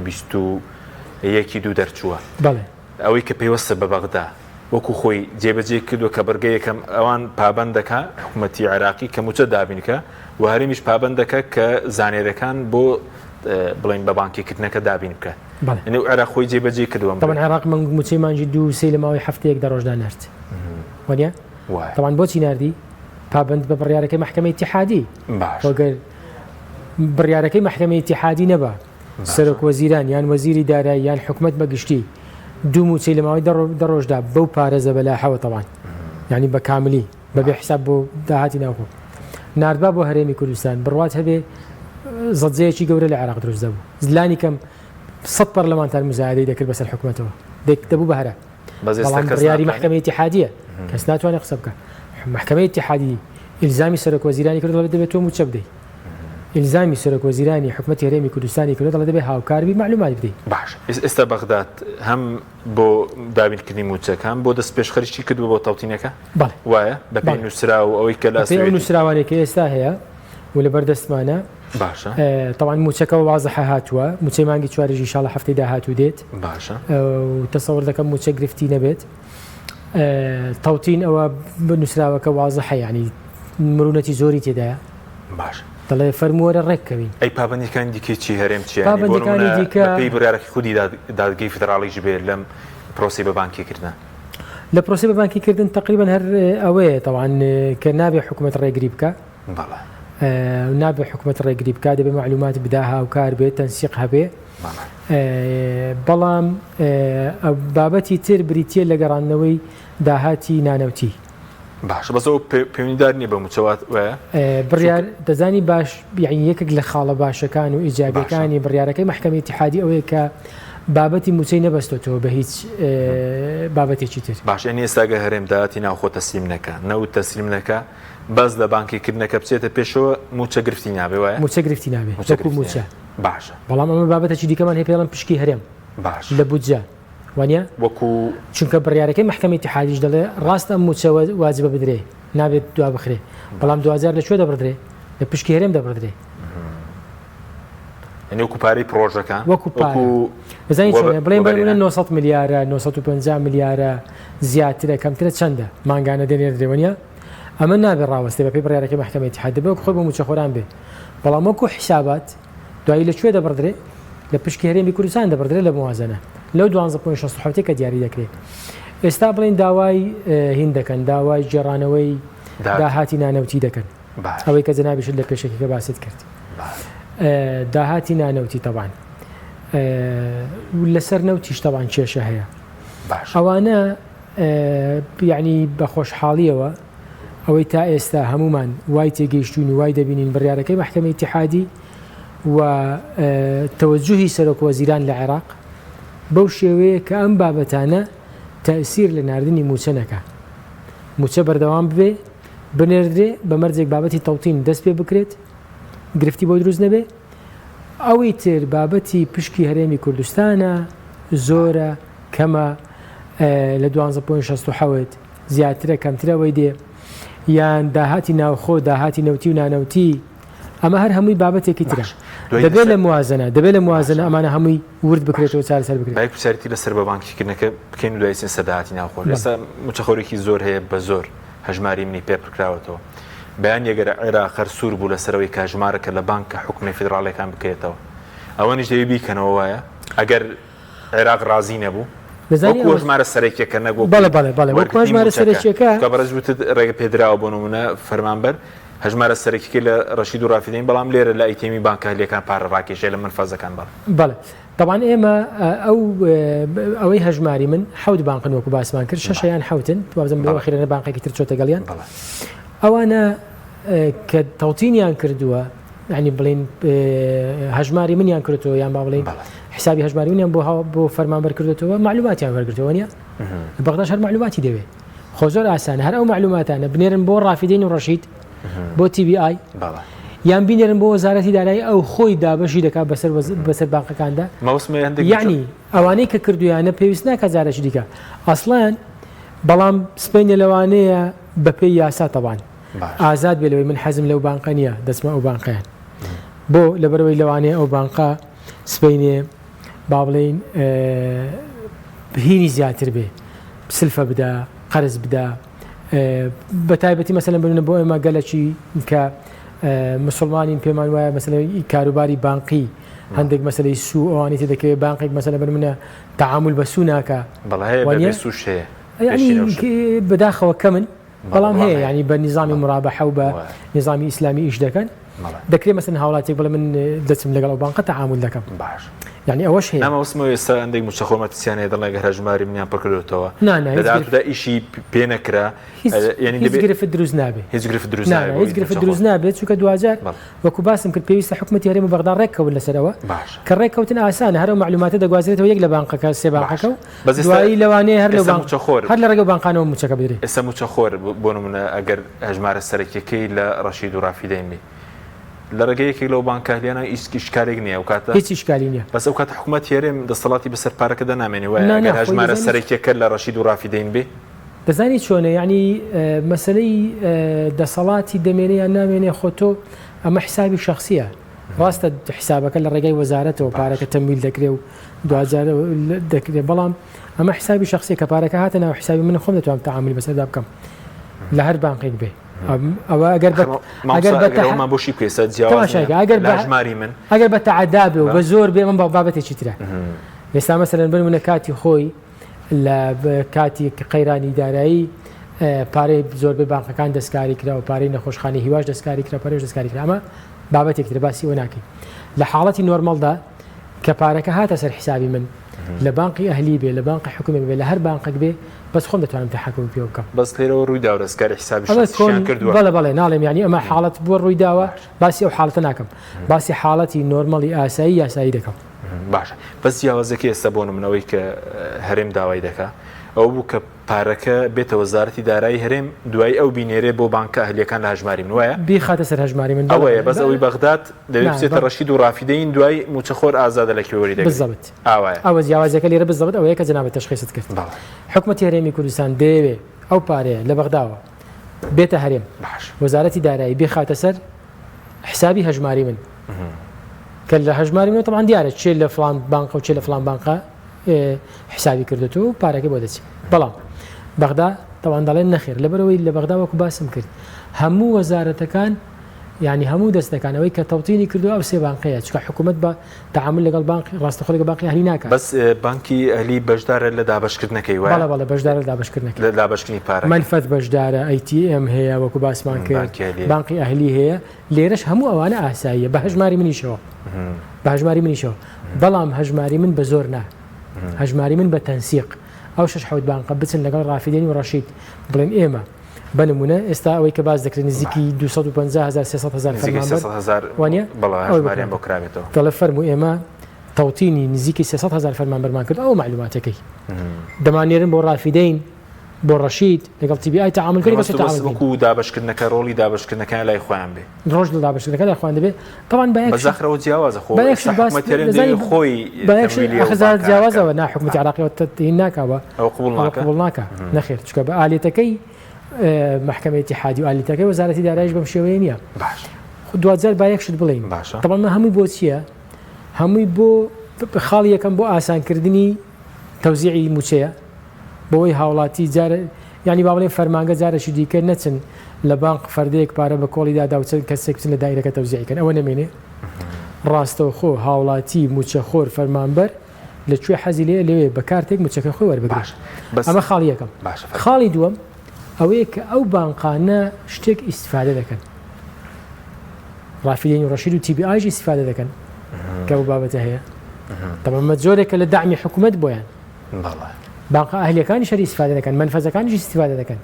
21 دوو دەرچووە
بەڵێ.
ئەوەی کە پەیوەستە بە بەغدا وەکو خۆی جێبەجێی کردووە کە بڕگەی یەکەم ئەوان پابەند دەکا حکومەتی عێراقی کە مووچە دابین کە و هەرێمیش پابەند دەکا کە زانێرەکان بۆ بڵێن بە بانکیکردنەکە دابین بکە یعنی عێراق خۆی جێبەجێ کردووە.
طبعا عێراق من مووچەی مانگی دوو سێ لە ماوەی هەفتەیەک دە ڕۆژدا نارد وانە؟ طبعا بۆچی ناردی؟ پابەند بە بڕیارەکەی مەحکەمەی ئیتیحادی وەگەر بڕیارەکەی مەحکەمەی ئیتیحادی نەبا سەرۆک وەزیران یان وەزیری دارایی یان حکومەت بە گشتی دوو مووچەی لە ماوەی دە ڕۆژدا بەو پارە زەبەلاحەوە تەوان یعنی بە کاملی بەبێ حساب بۆ داهاتی ناوخۆ ناردبا بۆ هەرێمی کوردستان بڕوات هەبێ زەجەیەکی گەورە لە عێراق دروست دەبوو زلانی کەم سە پەرلەمانتار مزایدەی دەکرد بەسەر حکومەتەوە دەبوو بە هەرا بەڵام بڕیاری مەحکەمەی ئیتیحادیە کەس ناتوانێت قسە بکە مەحکەمەی ئیتیحادی ئیلزامی سەرۆک وەزیرانی کرد دەڵێت دەبێت تۆ مووچە بدەیت ئیلزامی سەرۆک وەزیرانی حکومەتی هەرێمی کوردستانی کرد دەڵێت دەبێت هاوکار بی معلومات بدەیت
باش ئێستا بەغداد هەم بۆ دابینکردنی مووچەکە هەم بۆ دەست پێشخەریی کردووە بۆ تەوتینەکە
بەڵێ
وایە بەپێی نووسراو ئەوەی کە لە
ئەو نووسراوانەی کە ئێستا هەیە و لەبەر دەستمانە
باشە
تەوان موچەکەەوە وازحە هاتووە موچەی مانگی چواریش ئینشاڵە هەفتەی داهاتوو دێت
باشە
تەسەور دەکەم موچە گرفتی نەبێت تەوتین ئەوە نووسراوەکە وازحە ینی مرونەتی زۆری تێدایە
باش
دەڵێ فەرمووەرە ڕێککەوین
ئەی پابندەکانی دیکەی چی هەرێم چی
پابندەکانی دیکە
پێی بڕیارەکەی خودی دادگەی فیدراڵیش بێت لەم پرۆسی بە بانکیکردە
لە پرۆسی بە بانکیکردن تقریبا هەر ئەوەیە تەوان کە نابێ حکوومەت ڕێگری بکە
بەڵێ.
نابێ حکومەت ڕێگری بکات دەبێ مەعلومات بدا هاوکار بێت تەنسیق هەبێ بەڵام بابەتی تر بریتە لە گەڕاندنەوەی داهاتی نانەوتی
باش بەس ئەو پەیوەندیدار نییە بە مووچەوە وایە؟
بڕیار دەزانی باش یعنی یەکێک لە خاڵە باشەکان و ئیجابەکانی بڕیارەکەی محکمەی ئیتیحادی ئەوەیە کە بابەتی مووچەی نەبەستۆتەوە بە هیچ بابەتێکی تر.
باش یعنی ئێستا گەر هەرێم داهاتی ناوخۆ تەسلیم نەکا نەوت تەسلیم نەکا بەس لە بانکی کردنەکە بچێتە پێشەوە مووچە گرفتی نابێ وایە؟
مووچە گرفتی نابێ وەکو مووچە.
باشە.
بەڵام ئەمە بابەتێکی دیکەمان هەیە پێڵم پشکی هەرێم.
باش.
لە بودجە وانە؟
وەکو
چونکە بڕیارەکەی مەحکەمەی ئیتیحادیش دەڵێ ڕاستە ئەم مووچە واجبە بدرێ نابێت دوا بخرێ بەڵام دواجار لە کوێ دەبڕدرێ؟ لە پشکی هەرێم دەبڕدرێ.
یعنی وەکو پارەی پڕۆژەکان
وەکو پارە بزانین چۆنە بڵێن بە نمونە 900 ملیارە 950 ملیارە زیاترە کەمترە چەندە مانگانە دەنێردرێ وەنیە ئەمە نابێ ڕاوەستێ بەپێی بڕیارەکەی مەحکەمەی ئیتیحاد دەبێ وەک خۆی بۆ مووچەخۆران بێ بەڵام وەکو حیسابات دوایی لە کوێ دەبڕدرێ لە پشکی هەرێمی کوردستان دەبڕدرێ لە موازنە لەو 12.67 کە دیاری دەکرێت ئێستا بڵێن داوای هین دەکەن داوای گێڕانەوەی داهاتی نانەوتی دەکەن ئەوەی کە جەنابیشت لە پێشەکیەکە باست کرد داهاتی نانەوتی تەبان لەسەر نەوتیش تەبان کێشە هەیە ئەوانە یعنی بە خۆشحاڵیەوە ئەوەی تا ئێستا هەمومان وای تێگەیشتوین و وای دەبینین بڕیارەکەی محکمە ئیتیحادی و تەوەجوهی سەرۆک وەزیران لە عێراق بەو شێوەیە کە ئەم بابەتانە تەسیر لە ناردنی موچە نەکا موچە بەردەوام ببێ بنێردرێ بە مەرجێک بابەتی تەوتین دەست پێ بکرێت گرفتی بۆ دروست نەبێ ئەوەی تر بابەتی پشکی هەرێمی کوردستانە زۆرە کەمە لە 12.67 زیاترە کەمترەوەی دێ یان داهاتی ناوخۆ داهاتی نەوتی و نانەوتی ئەمە هەر هەمووی بابەتێکی ترە دەبێت لە موازنە دەبێت لە موازنە ئەمانە هەمووی ورد بکرێتەوە چارەسەر بکرێت.
با یەک پرسیارێکی لەسەر بە بانکیکردنەکە بکەین و دوای سەر داهاتی ناوخۆ. ئێستا مووچەخۆرێکی زۆر هەیە بە زۆر هەژماری منی پێ پڕکراوەتەوە. بەیانی ئەگەر عێراق هەر سوور بوو لەسەر ئەوەی کە هەژمارەکە لە بانکە حکومیە فیدراڵیەکان بکرێتەوە ئەوەنیش دەبێ بیکەنەوە وایە؟ ئەگەر عێراق ڕازی نەبوو وەکو هەژمارە سەرەکیەکە نەک وەکو
بەڵێ بەڵێ بەڵێ وەکو هەژمارە سەرەکیەکە
کە بەڕێز وتت ڕێگە پێدراوە بۆ نمونە فەرمانبەر هەژمارە سەرەکیەکەی لە ڕەشید و ڕافیدەین بەڵام لێرە لە ATM ی بانکە ئەهلیەکان پارە ڕاکێشێ لە مەنفەزەکان بەڵێ.
بەڵێ تەبعەن ئێمە ئەو ئەوەی هەژماری من حەوت بانقن وەکو باسمان کرد شەشە یان حەوتن وابزانم بەو ئەخیرانە بانقێکی تر چۆتە گەڵیان ئەوانە کە تەوتینیان کردووە ینی بڵین هەژماری منیان کردەوە یان با بڵین حسابی هەژماری منیان بۆ بۆ فەرمانبەر کردێتەوە معلوماتیان وەرگرتەوە نیە بەغداش هەر معلوماتی دەوێت خۆ زۆر ئاسانە هەر ئەو معلوماتانە بنێرن بۆ ڕافیدەین و ڕەشید بۆ TBI یان بینێرن بۆ وەزارەتی دارایی ئەو خۆی دابەشی دەکات بەسەر بەسەر بانقەکاندا یعنی ئەوانەی کە کردویانە پێویست ناکە جارێکی دیکە ئەسڵەن بەڵام سپینە لەوانەیە بەپێی یاسا تەوان ئازاد بێ لەوەی من حەزم لەو بانقە نییە دەچمە ئەو بانقیان بۆ لەبەرەوەی لەوانەیە ئەو بانقە سپینێ با بڵێین. هینی زیاتر بێ سلفە بدا قەرز بدا بە تایبەتی مەسەلەن بنە بۆ ئێمە گەلەکی کە مسلمانین پێمان وایە مەسەلەن کاروباری بانقی هەندێک مەسلەی سوو ئەوانی تێ دەکەوێت بانقێک مەسەلە بن منە تعامل بە سوو ناکە
سوش هەیە
بەداخەوە کەمن بەڵام هەیە ینی بە نیزامی مرابەحە و بە نیزامی ئیسلامی ئیش دەکەن دەکرێت مەسن هاوڵاتیێک بڵێ من دەچم لەگەڵ ئەو بانقە تەعامول دەکەم
باش
یعنی ئەوەش هەیە
نامەوسمەوە ئێستا هەندێک مووچەخۆر مەترسیان هەیە دەڵێن گەر هەژماری منیان پڕ کردوێتەوە
نا نا
لە داهاتوودا ئیشی پێ نەکرا
یعنی هیچ گرفت دروست نابێ
هیچ گرفت دروست
نابێ هیچ گرفت دروست نابێت چونکە دواجار وەکو باسم کرد پێویستە حکومەتی هەرێم و بەغدا ڕێککەون لەسەرەوە
باش
کە ڕێککەوتن ئاسانە هەر ئەو مەعلوماتە دەگوازرێتەوە یەک لە بانقەکە سێ بانقەکە و دوایی لەوانەیە هەر لەو بانق هەر لە ڕێگەی بانقانەوە مووچەکە بدرێ.
ئێستا مووچەخۆر بۆ نموونە ئەگەر هەژمارە سەرەکیەکەی لە ڕەشید و ڕافیدەین بی لە ڕێگەی یەکێک لەو بانکە ئەهلیانە هیچ ئیشکالێک نییە ئەو کاتە
هیچ ئیشکالی نییە.
بەس ئەو کاتە حکوومەتی هەرێم دەسەڵاتی بەسەر پارەکەدا نامێنێ وایە ئەگەر هەژمارە سەرەکیەکە لە ڕەشید و ڕافیدەین بی؟
دەزانی چۆنە یانی مەسەلەی دەسەڵاتی دەمێنێ یان نامێنێ خۆ تۆ ئەمە حسابی شەخسیە ڕاستە حسابەکە لە ڕێگای وەزارەتەوە پارەکە تەمویل دەکرێ و دواجار دەکرێت بەڵام ئەمە حسابی شخصی کە پارەکە هاتە ناو حسابی من خۆم دەتوانم تعاملی بەسەردا بکەم لە هەر بانقێک بێ ئەوە ئەگەر
ئەگەر بەمان بۆشی پێسە جیاوازەکە
ئەگەر
بەژماری من
ئەگەر بە تعدا بێ و بە زۆر بێ من بابەتێکی ترە ئێستا مەسەلەن بنمونە کاتی خۆی لە کاتی قەیرانی دارایی پارەی زۆربەی بانقەکان دەستکاری کرا و پارەی نەخۆشخانەی هیواش دەستکاری کرا پارەش دەستکاری کرا ئەمە بابەتێک ترە باسی ئەوە ناکەین لە حاڵەتی نۆرمەڵدا کە پارەکە هاتە سەر حیسابی من لە بانقی ئەهلی بێ لە بانقی حکومی بێ لە هەر بانقێک بێ بەس خۆم دەتوانم تەحەکومی پێ بکەم.
بەس لێرەوە ڕووی داوە دەستکاری حیسابی شەخسیشیان کردووە.
بەڵێ بەڵێ ناڵێم یانی ئەمە حاڵەت بووە ڕووی داوە باسی ئەو حاڵەتە ناکەم باسی حاڵەتی نۆرمەڵی ئاسایی یاسایی دەکەم.
باشە بەس جیاوازەکەی ئێستا بۆ نمونە ئەوەی کە هەرێم داوای دەکا ئەوە بوو کە پارەکە بێتە وەزارەتی دارایی هەرێم دوایی ئەو بینێرێ بۆ بانکە ئەهلیەکان لە هەژماری من وایە؟
بیخاتە سەر هەژماری من
ئەوەیە بەس ئەوەی بەغداد دەبێ بچێتە ڕەشید و ڕافیدەین دوای مووچەخۆر ئازادە لە کوێ وەری دەگرێ
بالضبط
ئاوایە
ئەوە جیاوازیەکە لێرە بالضبط ئەوەیە کە جەنابت تەشخیصت کرد
بەڵێ
حکومەتی هەرێمی کوردستان دەیەوێ ئەو پارەیە لە بەغداوە بێتە هەرێم
باش
وەزارەتی دارایی بیخاتە سەر حسابی هەژماری من کە لە هەژماری من طبعا دیارە چێ لە فلان بانقە و چێ لە فلان بانقە حسابی کردێت و پارەکەی بۆ دەچێت بەڵام بەغدا تەوان دەڵێن نەخێر لەبەرەوەی لە بەغدا وەکو باسم کرد هەموو وەزارەتەکان یعنی هەموو دەستەکان ئەوەی کە تەوتینی کردو ئەو سێ بانقەیە چکە حکوومەت بە تعامل لەگەڵ بانقی ڕاستەخۆ لەگەڵ بانقی ئەهلی ناکات
بەس بانکی ئەهلی بەشدارە لە دابەشکردنەکەی وایە
بەڵێ بەڵێ بەشدارە لە دابەشکردنەکەی
لە دابەشکردنی پارەکە
مەنفەز بەشدارە ATM هەیە وەکو باسمان کرد بانقی ئەهلی هەیە لێرەش هەموو ئەوانە ئاساییە بە هەژماری منیشەوە بە هەژماری منیشەوە بەڵام هەژماری من بە زۆر نا هەژماری من بە تەنسیق ئەو شش حەوت بانقە بچن لەگەڵ ڕافیدەین و ڕەشید بڵێن ئێمە بە نمونە ئێستا ئەوەی کە باس دەکرێت نزیکی 250 هزار 300 هزار
فەرمانبەر
وانە
بەڵێ بۆ کرابێتەوە
دەڵێ فەرموو ئێمە تەوتینی نزیکی 300 هزار فەرمانبەرمان کرد ئەو معلوماتەکەی دەمانێرن بۆ ڕافیدەین بۆ ڕەشید لەگەڵ TBI تەعامول کردی بەس
تەعامول وەکو دابەشکردنەکە ڕۆڵی دابەشکردنەکان لای خۆیان بێ
ڕۆژ لە دابەشکردنەکە لای خۆیان دەبێ طبعا
بە یەک بەزاخرەوە جیاوازە خۆ
بە یەک شت باس
دەزانی خۆی
بە یەک شت ئەخزا جیاوازەوە نا حکومەتی عراقیەوە تهین ناکاوە
ئەو قبوڵ ناکا
قبوڵ ناکا نەخێر چونکە بە ئالیەتەکەی مەحکەمەی ئیتیحادی و ئالیەتەکەی وەزارەتی داراییش بەم شێوەیە نییە
باش
دواجار با یەک شت بڵێین
باشە
طبعا هەمووی بۆ چییە هەمووی بۆ خاڵی یەکەم بۆ ئاسانکردنی تەوزیعی مووچەیە بەوەی هاوڵاتی جارە یانی با بڵێین فەرمانگە جارێکی دیکە نەچن لە بانق فەردەیەک پارە بە کۆڵی دادا و چەند کەسێک بچن لە دایرەکە تەوزیعی کەن ئەوە نەمێنێ ڕاستەوخۆ هاوڵاتی مووچەخۆر فەرمانبەر لە کوێ حەزی لێ لەوێ بە کارتێک مووچەکەی خۆی وەربگرێت ئەمە خاڵی یەکەم خاڵی دووەم ئەوەیە کە ئەو بانقانە شتێک ئیسفادە دەکەن ڕافیدەین و ڕەشید و TBI ش ئیسفادە دەکەن کە ئەو بابەتە هەیە تەمەمە جۆرێکە لە دەعمی حکوومەت بۆیان بانقە ئەهلیەکانی شەری ئیسفادە دەکەن مەنفەزەکانیش ئیسفادە دەکەن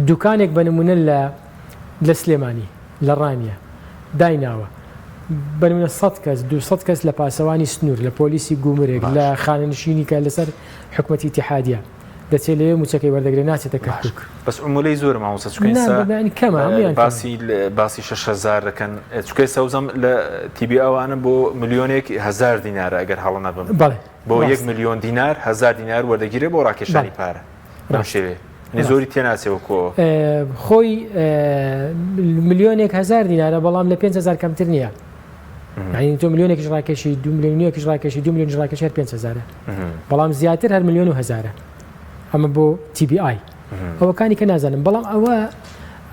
دوکانێک بە نمونە لە لە سلێمانی لە ڕانیە دایناوە بە نمونە 100 کەس 200 کەس لە پاسەوانی سنوور لە پۆلیسی گومرێک لە خانەنشینی کە لەسەر حکومەتی ئیتیحادیە دەچێت لەوێ موچەکەی وەردەگرێت ناچێتە کەرکوک.
بەس عمولەی زۆرە مامۆستا چونکە ئێستا
کەمە هەموویان کەمە.
باسی باسی 6000 دەکەن چونکە ئێستا وزم لە تیبی ئەوانە بۆ ملیۆنێک هزار دینارە ئەگەر هەڵە نەبم
بەڵێ
بۆ یەک ملیۆن دینار هزار دینار وەردەگیرێ بۆ ڕاکێشانی پارە بەم شێوەیە یعنی زۆری تێناچێ وەکو
خۆی ملیۆنێک هزار دینارە بەڵام لە 5000 کەمتر نییە. یعنی تۆ ملیۆنێکیش ڕاکێشی دو ملیۆنێکیش ڕاکێشی دو ملیۆنیش ڕاکێشی هەر 5 هەزارە، بەڵام زیاتر هەر ملیۆن و هەزارە. ئەمە بۆ TBI. ئەوەکانی کە نازانم، بەڵام ئەوە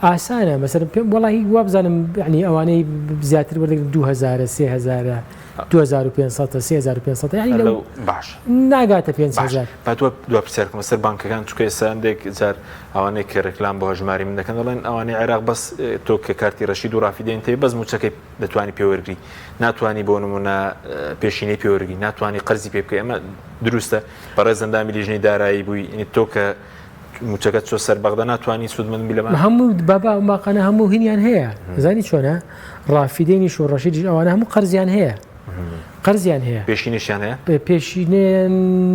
ئاسانە. مەسەرم پێم وەڵی وابزانم ینی ئەوانەی زیاتر وەردەگرن 2000 3000 2500 3500 یعنی لەو
باش
ناگاتە 5000.
با دوا پرسیار بکەم سەر بانکەکان، چونکە ئێستا هەندێک جار ئەوانەی کە ڕێکلام بۆ هەژماری من دەکەن دەڵێن ئەوانەی عێراق بەس تۆ کە کارتی ڕەشید و ڕافیدەین تێ بەس موچەکەی دەتوانی پێوەرگری، ناتوانانی بۆ نمونە پێشینەی پێوەرگری، ناتوانانی قەرزی پێ بکەی. ئەمە دروستە؟ بەڕێز ئەندامی لیژنەی دارایی بووی، تۆ کە موچەکەت چۆ سەر بەغدا ناتوانانی سوودمەند بی لەمان؟
هەموو بابا ئەو ماقانە هەموو هینیان هەیە. زانی چۆنە؟ ڕافیدەینیش و ڕەشیدیش ئەوانە هەموو قەرزیان هەیە، قەرزیان هەیە.
پێشینەشیان هەیە؟
پێشینێ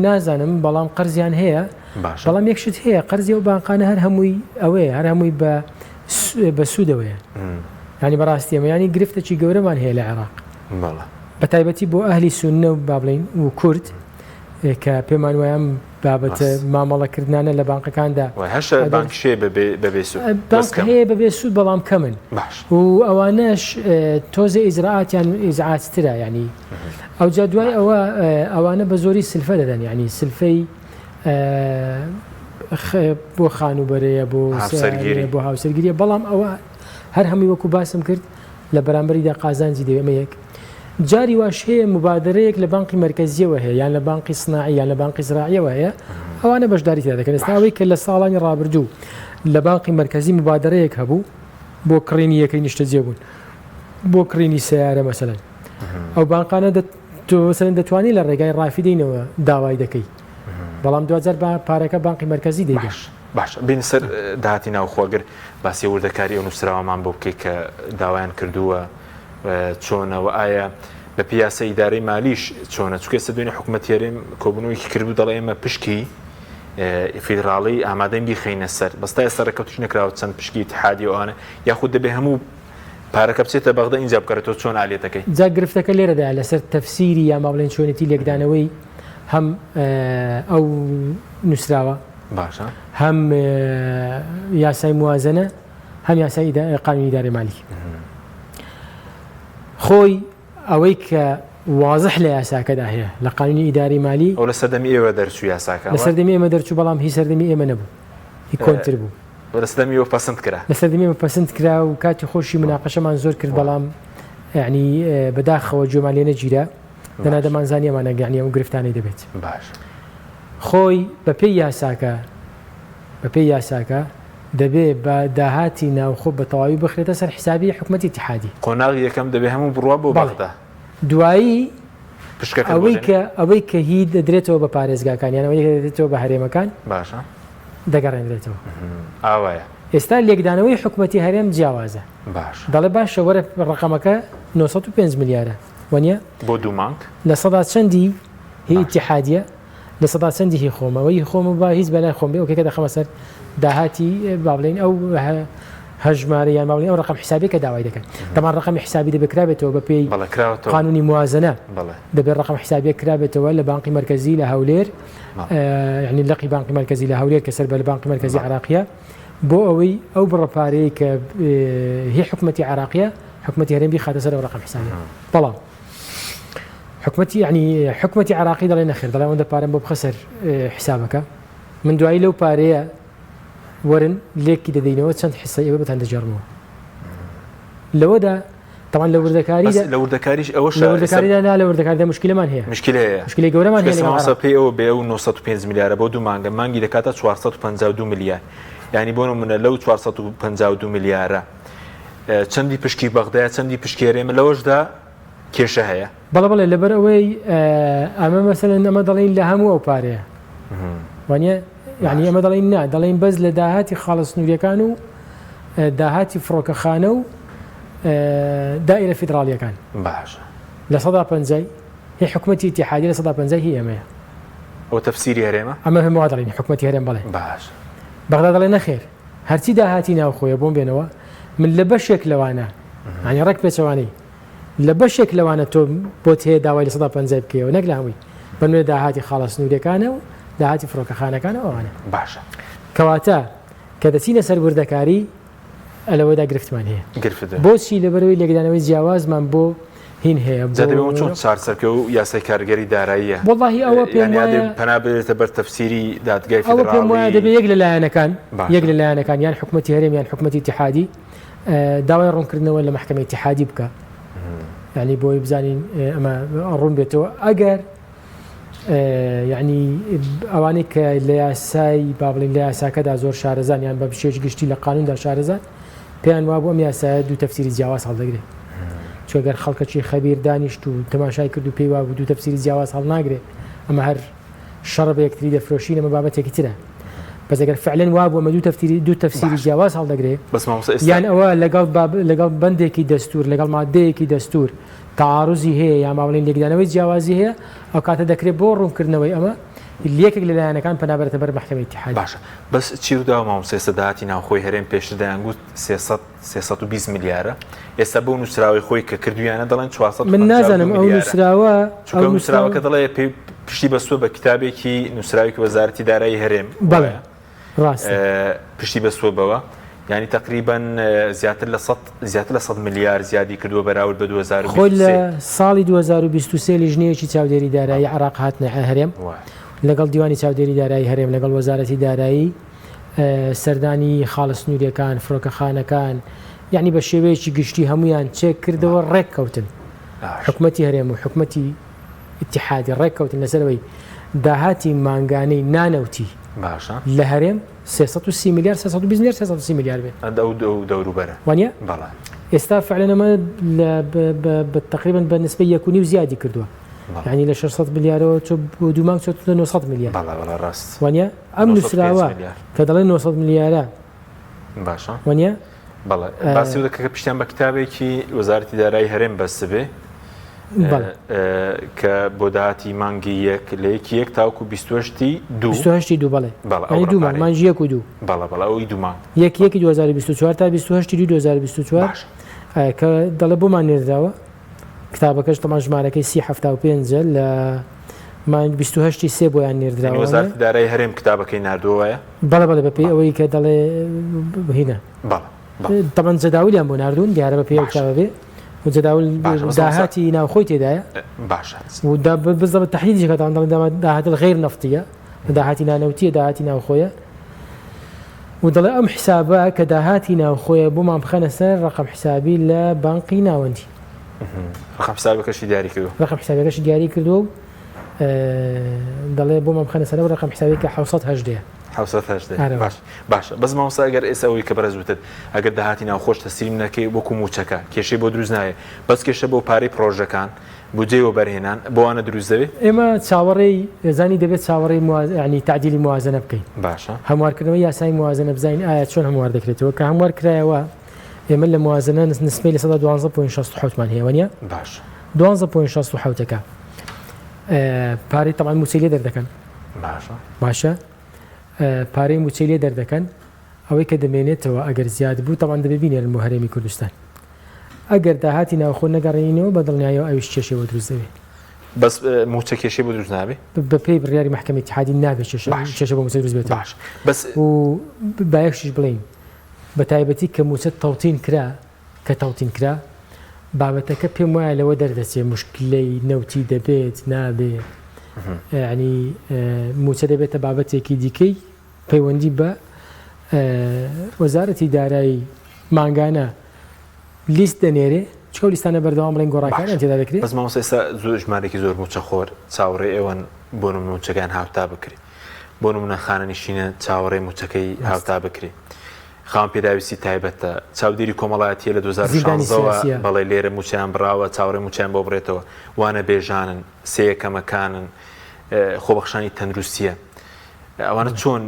نازانم، بەڵام قەرزیان هەیە. بەڵام یەک شت هەیە، قەرزی ئەو بانقانە هەر هەمووی ئەوەیە، هەر هەمووی بە بە سوودەوەیە. ینی بەڕاستی ئەمە ینی گرفتێکی گەورەمان هەیە لە عێراق، بە تایبەتی بۆ ئەهلی سوننە و با بڵێین و کورد کە پێمان وایە ئەم بابەتە مامەڵەکردنانە لە بانقەکاندا
هەشە بانکشێ بەبێ سوود،
بانک هەیە بەبێ سوود بەڵام کەمن
باش
و ئەوانەش تۆزێ ئیجرائاتیان ئیزعاجترە. ینی ئەوجا دوای ئەوە ئەوانە بە زۆری سلفە دەدەن، ینی سلفەی بۆ خانووبەرەیە، بۆ
هاوسەرگیری،
بۆ هاوسەرگیریە، بەڵام ئەوە هەر هەمووی وەکو باسم کرد لە بەرامبەریدا قازانجی دەوێت. ئەمە یەک. جاری واش هەیە مبادرەیەک لە بانقی مەرکەزیەوە هەیە، یان لە بانقی سناعی یان لە بانقی زراعیەوە هەیە، ئەوانە بەشداری تیا دەکەن. ئێستا ئەوەی کە لە ساڵانی ڕابردوو لە بانقی مەرکەزی مبادرەیەک هەبوو بۆ کڕینی یەکەی نیشتەجێبوون، بۆ کڕینی سەیارە مەسەلەن، ئەو بانقانە تۆ مەسەلەن دەتوانی لە ڕێگای ڕافیدەینەوە داوای دەکەی، بەڵام دواجار پارەکە بانقی مەرکەزی دەیدات.
باشە بین سەر داهاتی ناوخۆ، گەر باسی وردەکاری ئەو نووسراوەمان بۆ بکەیت کە داوایان کردووە چۆنە و ئایا بە پێی یاسای ئیدارەی مالیش چۆنە؟ چونکە ئێستا دوێنێ حکوومەتی هەرێم کۆبوونەوەیەکی کردبوو دەڵێ ئێمە پشکی فیدراڵی ئامادەین بیخەینە سەر، بەس تا ئێستا ڕێککەوتیش نەکراوە چەند پشکی ئیتحادی و ئەوانە، یاخود دەبێ هەموو پارەکە بچێتە بەغدا ئینجا بگەڕێتەوە، چۆن ئالیەتەکەی؟
جا گرفتەکە لێرەدایە لەسەر تەفسیری یان با بڵێین چۆنێتی لێکدانەوەی هەم ئەو نووسراوە
باشە
هەم یاسای موازنە هەم یاسای قانونی ئیدارەی مالی. خۆی ئەوەی کە وازح لە یاساکەدا هەیە لە قانونی ئیداری مالی،
ئەو لە سەردەمی ئێوە دەرچوو یاساکە؟
لە سەردەمی ئێمە دەرچوو، بەڵام هی سەردەمی ئێمە نەبوو، هی کۆنتر بوو.
لە سەردەمی ئێوە پەسند کرا؟
لە سەردەمی ئێمە پەسند کرا و کاتی خۆشی مناقەشەمان زۆر کرد، بەڵام یعنی بەداخەوە گوێمان لێ نەگیرا، دەنا دەمانزانی ئەمانە یعنی ئەو گرفتانەی دەبێت.
باش.
خۆی بەپێی یاساکە بەپێی یاساکە دەبێ بە داهاتی ناوخۆ بە تەواوی بخرێتە سەر حیسابی حکومەتی ئیتیحادی.
قۆناغی یەکەم دەبێ هەموو بڕوا بۆ بەغدا.
دوایی
پشکەکەت بۆ
ئەوەی
دێنێ.
کە ئەوەی کە هی دەدرێتەوە بە پارێزگاکان یان ئەوەی کە دەدرێتەوە بە هەرێمەکان
باشە.
دەگەڕێنرێتەوە.
ئاوایە.
ئێستا لێکدانەوەی حکومەتی هەرێم جیاوازە.
باشە.
دەڵێ باشە وەرە ڕەقەمەکە 905 ملیارە وەنیە؟
بۆ دوو مانگ.
لە سەدا چەندی هی ئیتیحادیە؟ لە سەدا چەندی هی خۆمە؟ وە هی خۆمە با هیچ بەلای خۆم بێ، ئۆکەی کە دەخەمە سەر داهاتی با بڵێین ئەو هەژمارە یان با بڵێین ئەو ڕقم حسابی کە داوای دەکەن. تەمان ڕقمی حسابی دەبێ کرابێتەوە بە پێی قانونی موازنە، دەبێت ڕقم حسابیە کرابێتەوە لە بانقی مەرکەزی لە هەولێر، یعنی لقی بانقی مەرکەزی لە هەولێر کە سەر بە لە بانقی مەرکەزی عراقیە، بۆ ئەوەی ئەو بڕە پارەیە کە هی حکومەتی عراقیە حکومەتی هەرێم بیخاتە سەر ئەو ڕقم حسابی. بەڵام حکومەتی یعنی حکومەتی عراقی دەڵێ نەخێر، دەڵێ ئەوەندە پارەم بۆ بخە سەر حسابەکە، من دوایی لەو پارەیە وەرن لێکی دەدەینەوە چەند حسەی ئێوە بتان دەگێڕمەوە. لەوەدا طبعا لە وردەکاریدا
لە وردەکاریش ئەوە
لە وردەکاریدا نا، لە وردەکاریدا مشکلەمان هەیە،
مشکلە هەیە،
مشکلەی گەورەمان هەیە.
مامۆستا پێی ئەوە بێ ئەو 905 ملیارە بۆ دوو مانگە، مانگی دەکاتە 452 ملیار، یعنی بۆ نمونە لەو 452 ملیارە چەندی پشکی بەغدایە چەندی پشکی هەرێمە، لەوەشدا کێشە هەیە؟
بەڵێ بەڵێ، لەبەر ئەوەی ئەمە مەسەلەن ئەمە دەڵێین لە هەموو ئەو پارەیە وانە، یعنی ئەمە دەڵێین نا، دەڵێین بەس لە داهاتی خاڵە سنووریەکان و داهاتی فڕۆکەخانە و دائرە فیدراڵیەکان.
باشە.
50% هی حکومەتی ئیتیحادی، 50% هی ئێمەیە.
ئەوە تەفسیری هەرێمە؟
ئەمە هەموو وا دەڵێین حکومەتی هەرێم بەڵێ.
باشە.
بەغدا دەڵێ نەخێر، هەرچی داهاتی ناوخۆیە بۆم بێنەوە، من لە بەشێک لەوانە، یعنی ڕێک پێچەوانەی، لە بەشێک لەوانە تۆ بۆت هەیە داوای 50% بکەیەوە نەک لە هەمووی، بەنوێ داهاتی خاڵە سنووریەکانە و داهاتی فڕۆکەخانەکانە ئەوانە.
باشە.
کەواتە کە دەچینە سەر وردەکاری لەوەدا گرفتمان هەیە.
گرفت هەیە.
بۆچی؟ لەبەرەوەی لێکدانەوەی جیاوازمان بۆ هین هەیە
جا دەبێ ئەوە چۆن چارسەر بکەی و یاسای کارگەری داراییە
وەڵاهی ئەوە پێم
یانی
وایە
ئەبێ پەنا بدرێتە بەر تەفسیری دادگای
ئەوە پێم وایە
فیدراڵی
دەبێ یەک لە لایەنەکان یەک
باشە
لە لایەنەکان یان حکومەتی هەرێم یان حکومەتی ئیتیحادی داوای ڕوونکردنەوە لە مەحکەمەی ئیتیحادی بکا یعنی بۆی بزانین ئەمە ڕوون بێتەوە ئەگەر یعنی ئەوانەی کە لە یاسای با بڵین لە یاساکەدا زۆر شارەزان یان بە بشێش گشتی لە قانوندا شارەزان پێیان وابوو ئەم یاسایە دوو تەفسیری جیاواز هەڵدەگرێ چونکە گەر خەڵکەکی خەبیر دانیشت و تەماشای کرد و پێی وابوو دوو تەفسیری جیاواز هەڵناگرێ ئەمە هەر شەڕ بە یەکتری دەفرۆشین ئەمە بابەتێکی ترە بەس ئەگەر فعلەن وابوو ئەمە دوو تەفسیری دوو تەفسیری جیاواز هەڵدەگرێ
بەس مامۆستا ئێستا
یان ئەوە لەگەڵ باب لەگەڵ بەندێکی دەستور لەگەڵ مادەیەکی دەستور تەعاروزی هەیە یان با بڵێین لێکدانەوەی جیاوازی هەیە ئەو کاتە دەکرێت بۆ ڕوونکردنەوەی ئەمە یەکێک لە لایەنەکان پەنا بەرێتە بەر مەحکەمەی ئیتیحادی.
باشە بەس چی ڕووداوە مامۆستا ئێستا داهاتی ناوخۆی هەرێم پێشتر دەیانگوت 300 320 ملیارە ئێستا بەو نووسراوەی خۆی کە کردویانە دەڵێن
من
452
نازانم ئەو
ملیارە
نووسراوە
چونکە
ئەو
ئەو
نووسراوە
نووسراوەکە دەڵێ پێی پشتی بەستووە بە کتابێکی نووسراوێکی وەزارەتی دارایی هەرێم
بەڵێ
وایە
ڕاستە.
پشتی بەستووە بەوە یانی تەقریبەن زیاتر لە 100 زیاتر لە 100 ملیار زیادی کردووە بەراورد بە
خۆی لە
2023
ساڵی 2023 لیژنەیەکی چاودێری دارایی عێراق هاتنە هەرێم
وایە.
لەگەڵ دیوانی چاودێری دارایی هەرێم لەگەڵ وەزارەتی دارایی سەردانی خاڵە سنووریەکان فڕۆکەخانەکان یعنی بە شێوەیەکی گشتی هەمویان چێک کردەوە ڕێک کەوتن حکومەتی هەرێم و حکومەتی ئیتیحادی ڕێک کەوتن لەسەرەوەی داهاتی مانگانەی نانەوتی
باشە
لە هەرێم 330 ملیار 320 ملیار 330 ملیار بێت
ئەو دەوروبەرە
وانە
بەڵێ
ئێستا فعلەن ئەمە لە تقریبا بە نسبە یەک و نیو زیادی کردووە یعنی لە 600 ملیارەوە چۆ بۆ دوو مانگ چۆتە 900 ملیار
بەڵێ بەڵێ ڕاست
وانە ئەم
905
نووسراوە
ملیار.
کە دەڵێ 900 ملیارە
باشە
وانە
بەڵێ باسی دەکە کە پشتیان بە کتابێکی وەزارەتی دارایی هەرێم بەستبێ
بەڵێ
کە بۆ داهاتی مانگی یەک لە یەکی یەک تاوەکو 28 دوو
28 دوو بەڵێ
بەڵێ ئەو
یعنی دوو مانگ
ڕقمانەی.
مانگی یەک و دوو
بەڵێ بەڵێ ئەوی دوو مانگ
یەک یەکی 2024 تا 28 دوو 2024
باشە
کە دەڵێ بۆمان نێردراوە کتابەکەش تەمان ژمارەکەی سی 75 لە مانگ 28 سێ بۆیان
یعنی
نێردراوە
وەزارەتی دارایی هەرێم کتابەکەی ناردووە وایە
بەڵێ بەڵێ بەپێی ئەوەی کە دەڵێ هینە
بەڵێ بەڵێ
تەبعەن جەداولیان بۆ ناردوون دیارە بەپێی ئەو
باشە
کتابە بێ و جەداول
باشە بەس مامۆستا
داهاتی ناوخۆی تێدایە
باشە
و دا بالضبط تحديدش کە دەڵێن داهات الغير نفطية داهاتی نانەوتیە داهاتی ناوخۆیە و دەڵێ ئەم حسابە کە داهاتی ناوخۆیە بۆمان بخەنە سەر ڕقم حسابی لە بانقی ناوەندی
ڕقم حسابەکەشی دیاری کردووە
ڕقم حسابەکەشی دیاری کردووە و دەڵێ بۆمان بخەنە سەر ئەو ڕقم حسابی کە 718
718 باش باشە بەس مامۆستا ئەگەر ئێستا ئەوەی کە بەڕێز وتت ئەگەر داهاتی ناوخۆش تەسلیم نەکەی وەکو مووچەکە کێشەی بۆ دروست نایە بەس کێشە بۆ پارەی پڕۆژەکان بودجەی وەبەرهێنان بۆ وانە دروست دەبێ؟
ئێمە چاوەڕێی زانی دەبێت چاوەڕێی یانی تەعدیلی موازنە بکەین.
باشە.
هەموارکردنەوەی یاسای موازنە بزانین ئایا چۆن هەموار دەکرێتەوە کە هەموار کرایەوە ئێمە لە موازنە نسبەی لە سەدا دوانزە point شەست و حەوتمان هەیە وەنیە؟
باشە.
دوانزە point شەست و حەوتەکە پارەی تەبعەن مووچەی لێ دەردەکەن.
باشە.
باشە پارەی مووچەی لێ دەردەکەن ئەوەی کە دەمێنێتەوە ئەگەر زیاد بوو تەبعەن دەبێ بینێرن بۆ هەرێمی کوردستان. ئەگەر داهاتی ناوخۆ نەگەڕێنینەوە بە دڵنیایەوە ئەویش کێشەی بۆ دروست دەبێ.
بەس مووچە کێشەی بۆ دروست نابێ؟
بە پێی بڕیاری مەحکەمەی ئیتیحادی نابێ کێشە
باش.
کێشە بۆ مووچە دروست بێتەوە.
باش بەس
و با یەک شتیش بڵێین بە تایبەتی کە مووچە تەوتین کرا کە تەوتین کرا بابەتەکە پێم وایە لەوە دەردەچێ موشکلەی نەوتی دەبێت نابێ یانی مووچە دەبێتە بابەتێکی دیکەی پەیوەندی بە وەزارەتی دارایی مانگانە لیست دەنێرێ چونکە ئەو لیستانە بەردەوام بڵێن گۆڕانکاریان تێدا دەکرێت.
بەس مامۆستا ئێستا زۆر ژمارەیەکی زۆر مووچەخۆر چاوەڕێی ئێوەن بۆ نمونە مووچەکەیان هاوتا بکرێ بۆ نمونە خانەنشینە چاوەڕێی مووچەکەی هاوتا بکرێ خاوەن پێداویستی تایبەتە چاودێری کۆمەڵایەتیە لە
زیندانی
2016ەوە
سیاسیە.
بەڵێ لێرە مووچەیان بڕاوە چاوەڕێ مووچەیان بۆ بڕێتەوە وانەبێژانن سێیەکەمەکانن خۆبەخشانی تەندروستیە ئەوانە چۆن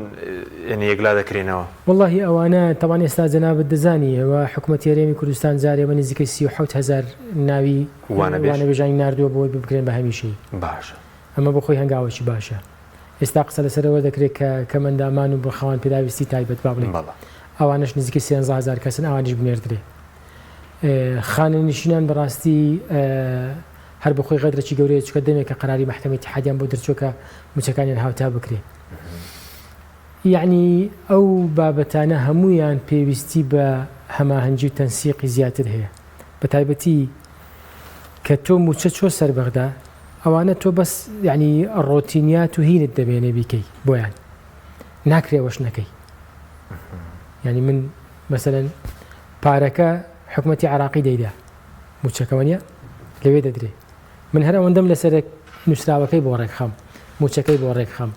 یعنی یەکلا دەکرێنەوە؟
وەڵاهی ئەوانە تەبعەن ئێستا جەنابت دەزانی ئەوە حکومەتی هەرێمی کوردستان جارێ بە نزیکەی 37 هەزار ناوی
وانەبێژ
وانەبێژانی ناردووە بۆی بکرێن بە هەمیشەیی.
باشە.
ئەمە بۆ خۆی هەنگاوێکی باشە. ئێستا قسە لەسەر ئەوە دەکرێت کە کەمئەندامان و بە خاوەن پێداویستی تایبەت با بڵێین
بەڵێ.
ئەوانەش نزیکەی سێنزە هەزار کەسن ئەوانیش بنێردرێ. خانەنشینان بەڕاستی هەر بەخۆی غەدرەکی گەورەیە چونکە دەمێکە قەراری مەحکەمەی ئیتیحادیان بۆ دەرچووە کە مووچەکانیان هاوتا بکرێ. یەعنی ئەو بابەتانە هەموویان پێویستی بە هەماهەنگی و تەنسیقی زیاتر هەیە بە تایبەتی. کە تۆ موچە چۆ سەر بەغدا ئەوانە تۆ بەس یعنی ڕۆتینیات و هینت دەبێنێ بیکەی بۆیان ناکرێ ئەوەش نەکەی یعنی من مەسەلەن پارەکە حکومەتی عراقی دەیدا موچەکەوە نیە لەوێ دەدرێ من هەر ئەوەندەم لەسەر نووسراوەکەی بۆ ڕێکخەم موچەکەی بۆ ڕێکخەم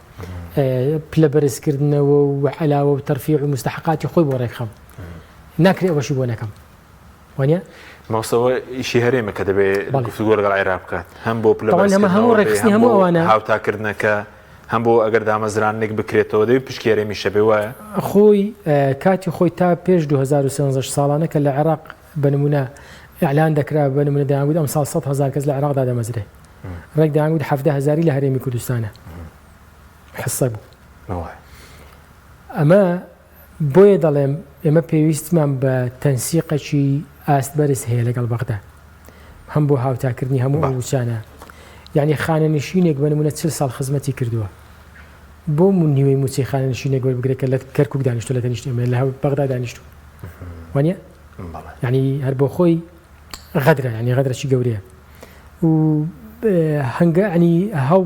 پلە بەرزکردنەوە و علاوە و تەرفیع و مستحقاتی خۆی بۆ ڕێکخەم ناکرێ ئەوەشی بۆ نەکەم وانە؟
مامۆستا ئەوە ئیشی هەرێمە کە دەبێ گفتوگۆ لەگەڵ عێراق بکات هەم بۆ پلە بەرزکردنەوە بێ، هەم بۆ هاوتاکردنەکە هەم بۆ ئەگەر دامەزراندنێک بکرێتەوە دەبێ پشکی هەرێمیش هەبێ وایە؟
خۆی کاتی خۆی تا پێش 2013 ساڵانە کە لە عێراق بە نمونە ئیعلان دەکرا بە نمونە دەیانگوت ئەمساڵ 100 هەزار کەس لە عێراق دادەمەزرێ ڕێک دەیانگوت 17 هەزاری لە هەرێمی کوردستانە حسە بوو ئەمە بۆیە دەڵێم ئێمە پێویستمان بە تەنسیقەکی ئاست بەرز هەیە لەگەڵ بەغدا هەم بۆ هاوتاکردنی هەموو ئەو وچانە یعنی خانەنشینێک بە نمونە 40 ساڵ خزمەتی کردووە بۆ نیوەی موچەی خانەنشینێک وەربگرێت کە لە کەرکک دانیشتو لە تەنیشت ئێمە لە بەغدا دانیشتو وانە یعنی هەر بۆ خۆی غەدرە یعنی غەدرەکی گەورەیە و هەنگە ینی هەو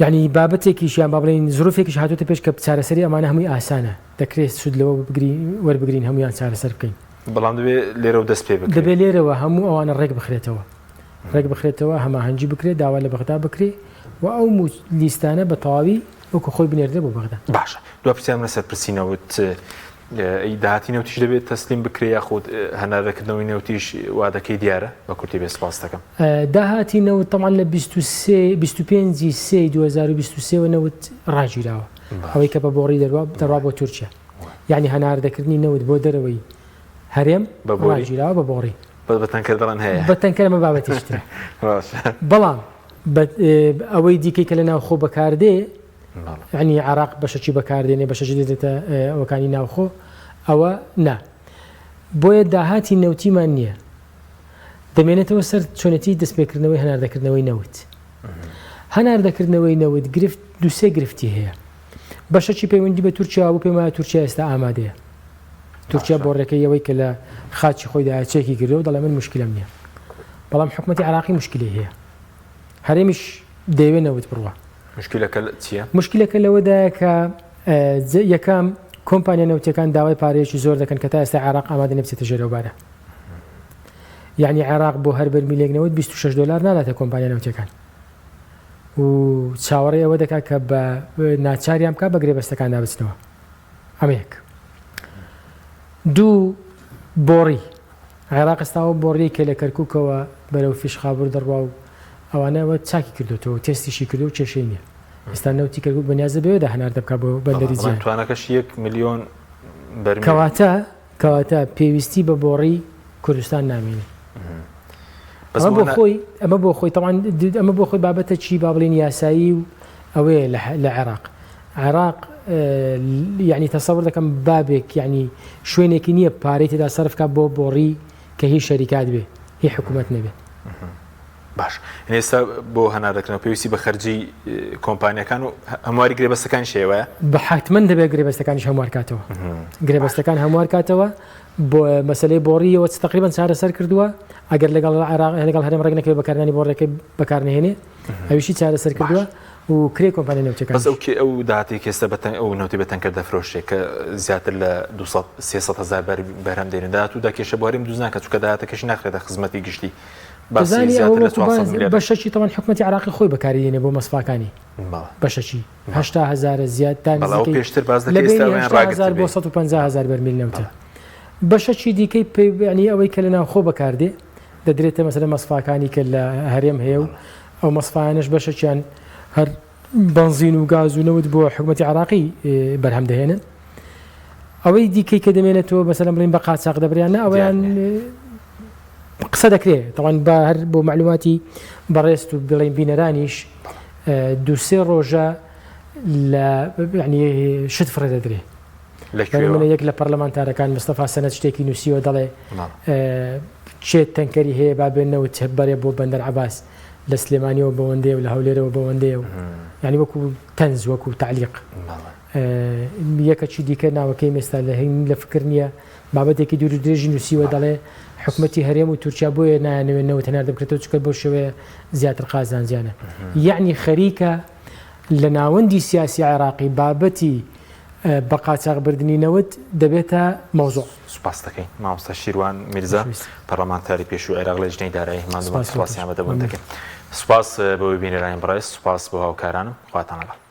یانی بابەتێکیش یان با بڵێین زروفێکیش هاتووەتە پێش کە چارەسەری ئەمانە هەمووی ئاسانە، دەکرێت سوود لەوە بگرین وەربگرین هەموویان چارەسەر بکەین.
بەڵام دەبێ لێرەوە دەست پێ بکرێت.
دەبێ لێرەوە هەموو ئەوانە ڕێک بخرێتەوە، ڕێک بخرێتەوە، هەماهەنگی بکرێت، داوا لە بەغدا بکرێ و ئەو لیستانە بە تەواوی وەکو خۆی بنێردرێ بۆ بەغدا.
باشە دوا پرسیارم لەسەر پرسی نەوت، ئەی داهاتی نەوتیش دەبێت تەسلیم بکرێ یاخود هەناردەکردنەوەی نەوتیش وادەکەی دیارە؟ بە کورتی بێ سپاست دەکەم.
داهاتی نەوت تەبعەن لە 23 25 سێی 2023 وە نەوت ڕاگیراوە ئەوەی کە بە بۆڕی دەروا دەڕوا بۆ تورکیا یعنی هەناردەکردنی نەوت بۆ دەرەوەی هەرێم ڕاگیراوە بە بۆڕی
بە تەنکەر دەڵێن هەیە
بە تەنکەر ئەمە بابەتێکی ترە بەڵام ئەوەی دیکەی کە لە ناوخۆ بەکاردێ یانی عێراق بەشەکی بەکاردێنێ بەشەکی دێتە ئەوەکانی ناوخۆ ئەوە نا بۆیە داهاتی نەوتیمان نییە دەمێنێتەوە سەر چۆنێتی دەستپێکردنەوەی هەناردەکردنەوەی نەوت هەناردەکردنەوەی نەوت گرفت دوسێ گرفتی هەیە بەشەکی پەیوەندی بە تورکیا بوو پێم وایە تورکیا ئێستا ئامادەیە تورکیا بۆ ڕێکەی ئەوەی کە لە خاچی خۆیدا چێکی کردەوە دەڵێ من مشکلم نییە بەڵام حکوومەتی عراقی مشکلی هەیە هەرێمیش دەیەوێت نەوت بڕوە
مشکلەکە چییە؟
مشکلەکە لەوەدایە کە یەکەم کۆمپانیا نەوتیەکان داوای پارەیەکی زۆر دەکەن کە تا ئێستا عێراق ئامادە نیە بچێتە ژێر ئەو بارە. یعنی عێراق بۆ هەر بەرمیلێک نەوت 26 دلار ناداتە کۆمپانیا نەوتیەکان و چاوەڕێ ئەوە دەکات کە بە ناچاریان بکات بە گرێبەستەکاندا بچنەوە. ئەمە یەک. دوو بۆڕی عێراق ئێستا ئەو بۆڕیەی کە لە کەرکوکەوە بەرەو فیشخابور دەڕوا و ئەوانە ئەوە چاکی کردۆتەوە و تێستیشی کردووە و کێشەی نییە. ئێستا نەوتی کەرکوک بەنیازە بەوێدا هەناردە بکات بۆ بەندەری
جیهان. توانەکەشی یەک ملیۆن بەرمیل.
کەواتە کەواتە پێویستی بە بۆڕی کوردستان نامێنێ. ئەمە بۆ خۆی ئەمە بۆ خۆی تەوان ئەمە بۆ خۆی بابەتەکی با بڵێین یاسایی و ئەوەیە لە عێراق. عێراق یعنی تەسەور دەکەم بابێک یعنی شوێنێکی نییە پارەی تێدا سەرف کا بۆ بۆڕی کە هی شەریکات بێ هی حکوومەت نەبێ.
باش ئێستا بۆ هەناردەکردنەوە پێویستی بە خەرجی کۆمپانیەکان و هەمواری گرێبەستەکانی شێوەیە
بە حتمما دەبێت گرێبەستەکانیش هەموار کاتەوە گرێبەستەکان هەموار کاتەوە بۆ مەسلەی بۆڕیەوە تقریبا چارەسەر کردووە ئەگەر لەگەڵ عێراق لەگەڵ هەرێم ڕێک نەکەوێت بەکارهێنانی بۆڕیەکەی بەکارنەهێنێ ئەویشی چارەسەر کردووە و کرێی کۆمپانیا نەوتیەکانیش.
بەس ئەو کێ ئەو داهاتەی کە ئێستا بە تەن ئەو نەوتەی بە تەنکەر دەفرۆشرێ کە زیاتر لە 200 300 هەزار بەر بەرهەم دێنێ داهاتوودا کێشە بۆ هەرێم دروست ناکات چونکە داهاتەکەشی ناخرێتە خزمەتی گشتی باسی
دەزانی ئەوە
زیاتر لە
وەکو
400
باس
ملیار
بەشەکی تەوان حکومەتی عێراقی خۆی بەکاری دێنێ بۆ مەسفاکانی
بەڵێ
بەشەکی 80 هەزارە زیاد تا
بەڵێ ئەو
نزیکەی
پێشتر باس
لە
دەکەی ئێستا
بەینی
ئەویان
80 هەزار
ڕاگرتبێ
بۆ 150 هەزار بەرمیل نەوتە بەشەکی دیکەی پێ یعنی ئەوەی کە لە ناوخۆ بەکاردێ دەدرێتە مەسەلەن مەسفاکانی کە لە هەرێم هەیە و ئەو مەسفایانەش بەشەکیان هەر بەنزین و گاز و نەوت بۆ حکوومەتی عراقی بەرهەم دەهێنن ئەوەی دیکەی کە دەمێنێتەوە مەسەلەن بڵین بە قاچاق دەبریان نە ئەویان قسە دەکرێت تەوان بە هەر بۆ معلوماتی بەڕێست و بڵین بینەرانیش دووسێ ڕۆژە لە شت فڕێ دەدرێ
لە کوێوە؟
یەک لە پەرلەمانتارەکان مستەفا سەنەد شتێکی نووسیوە دەڵێ کێ تەنکەری هەیە با بێ نەوت بەرێ بۆ بەندەر عەباس لە سلێمانیەوە بەوەندەیە و لە هەولێرەوە بەوەندەیە و یعنی وەکو تەنز وەکو تعلیق یەکەکی دیکە ناوەکەی مێستا لە هەین لە فکر نییە بابەتێکی دوور درێژی نووسیوە دەڵێ حکومەتی هەرێم و تورکیا بۆیە نایانەوێت نەوت هەناردە بکرێتەوە چونکە بەو شێوەیە زیاتر قازانجیانە یەعنی خەریکە لە ناوەندی سیاسی عێراقی بابەتی بە قاچاغ بردنی نەوت دەبێتە مەوزوع.
سوپاست دەکەین مامۆستا شیروان میرزا پەرلەمانتاری پێشووی عێراق لێژنەی دارایی ماندوومان سوپاسی ئامادەبوون دەکەین. سوپاس بۆ بینەرانی بەڕێز، سوپاس بۆ هاوکارانم، خواتان لەگەڵ.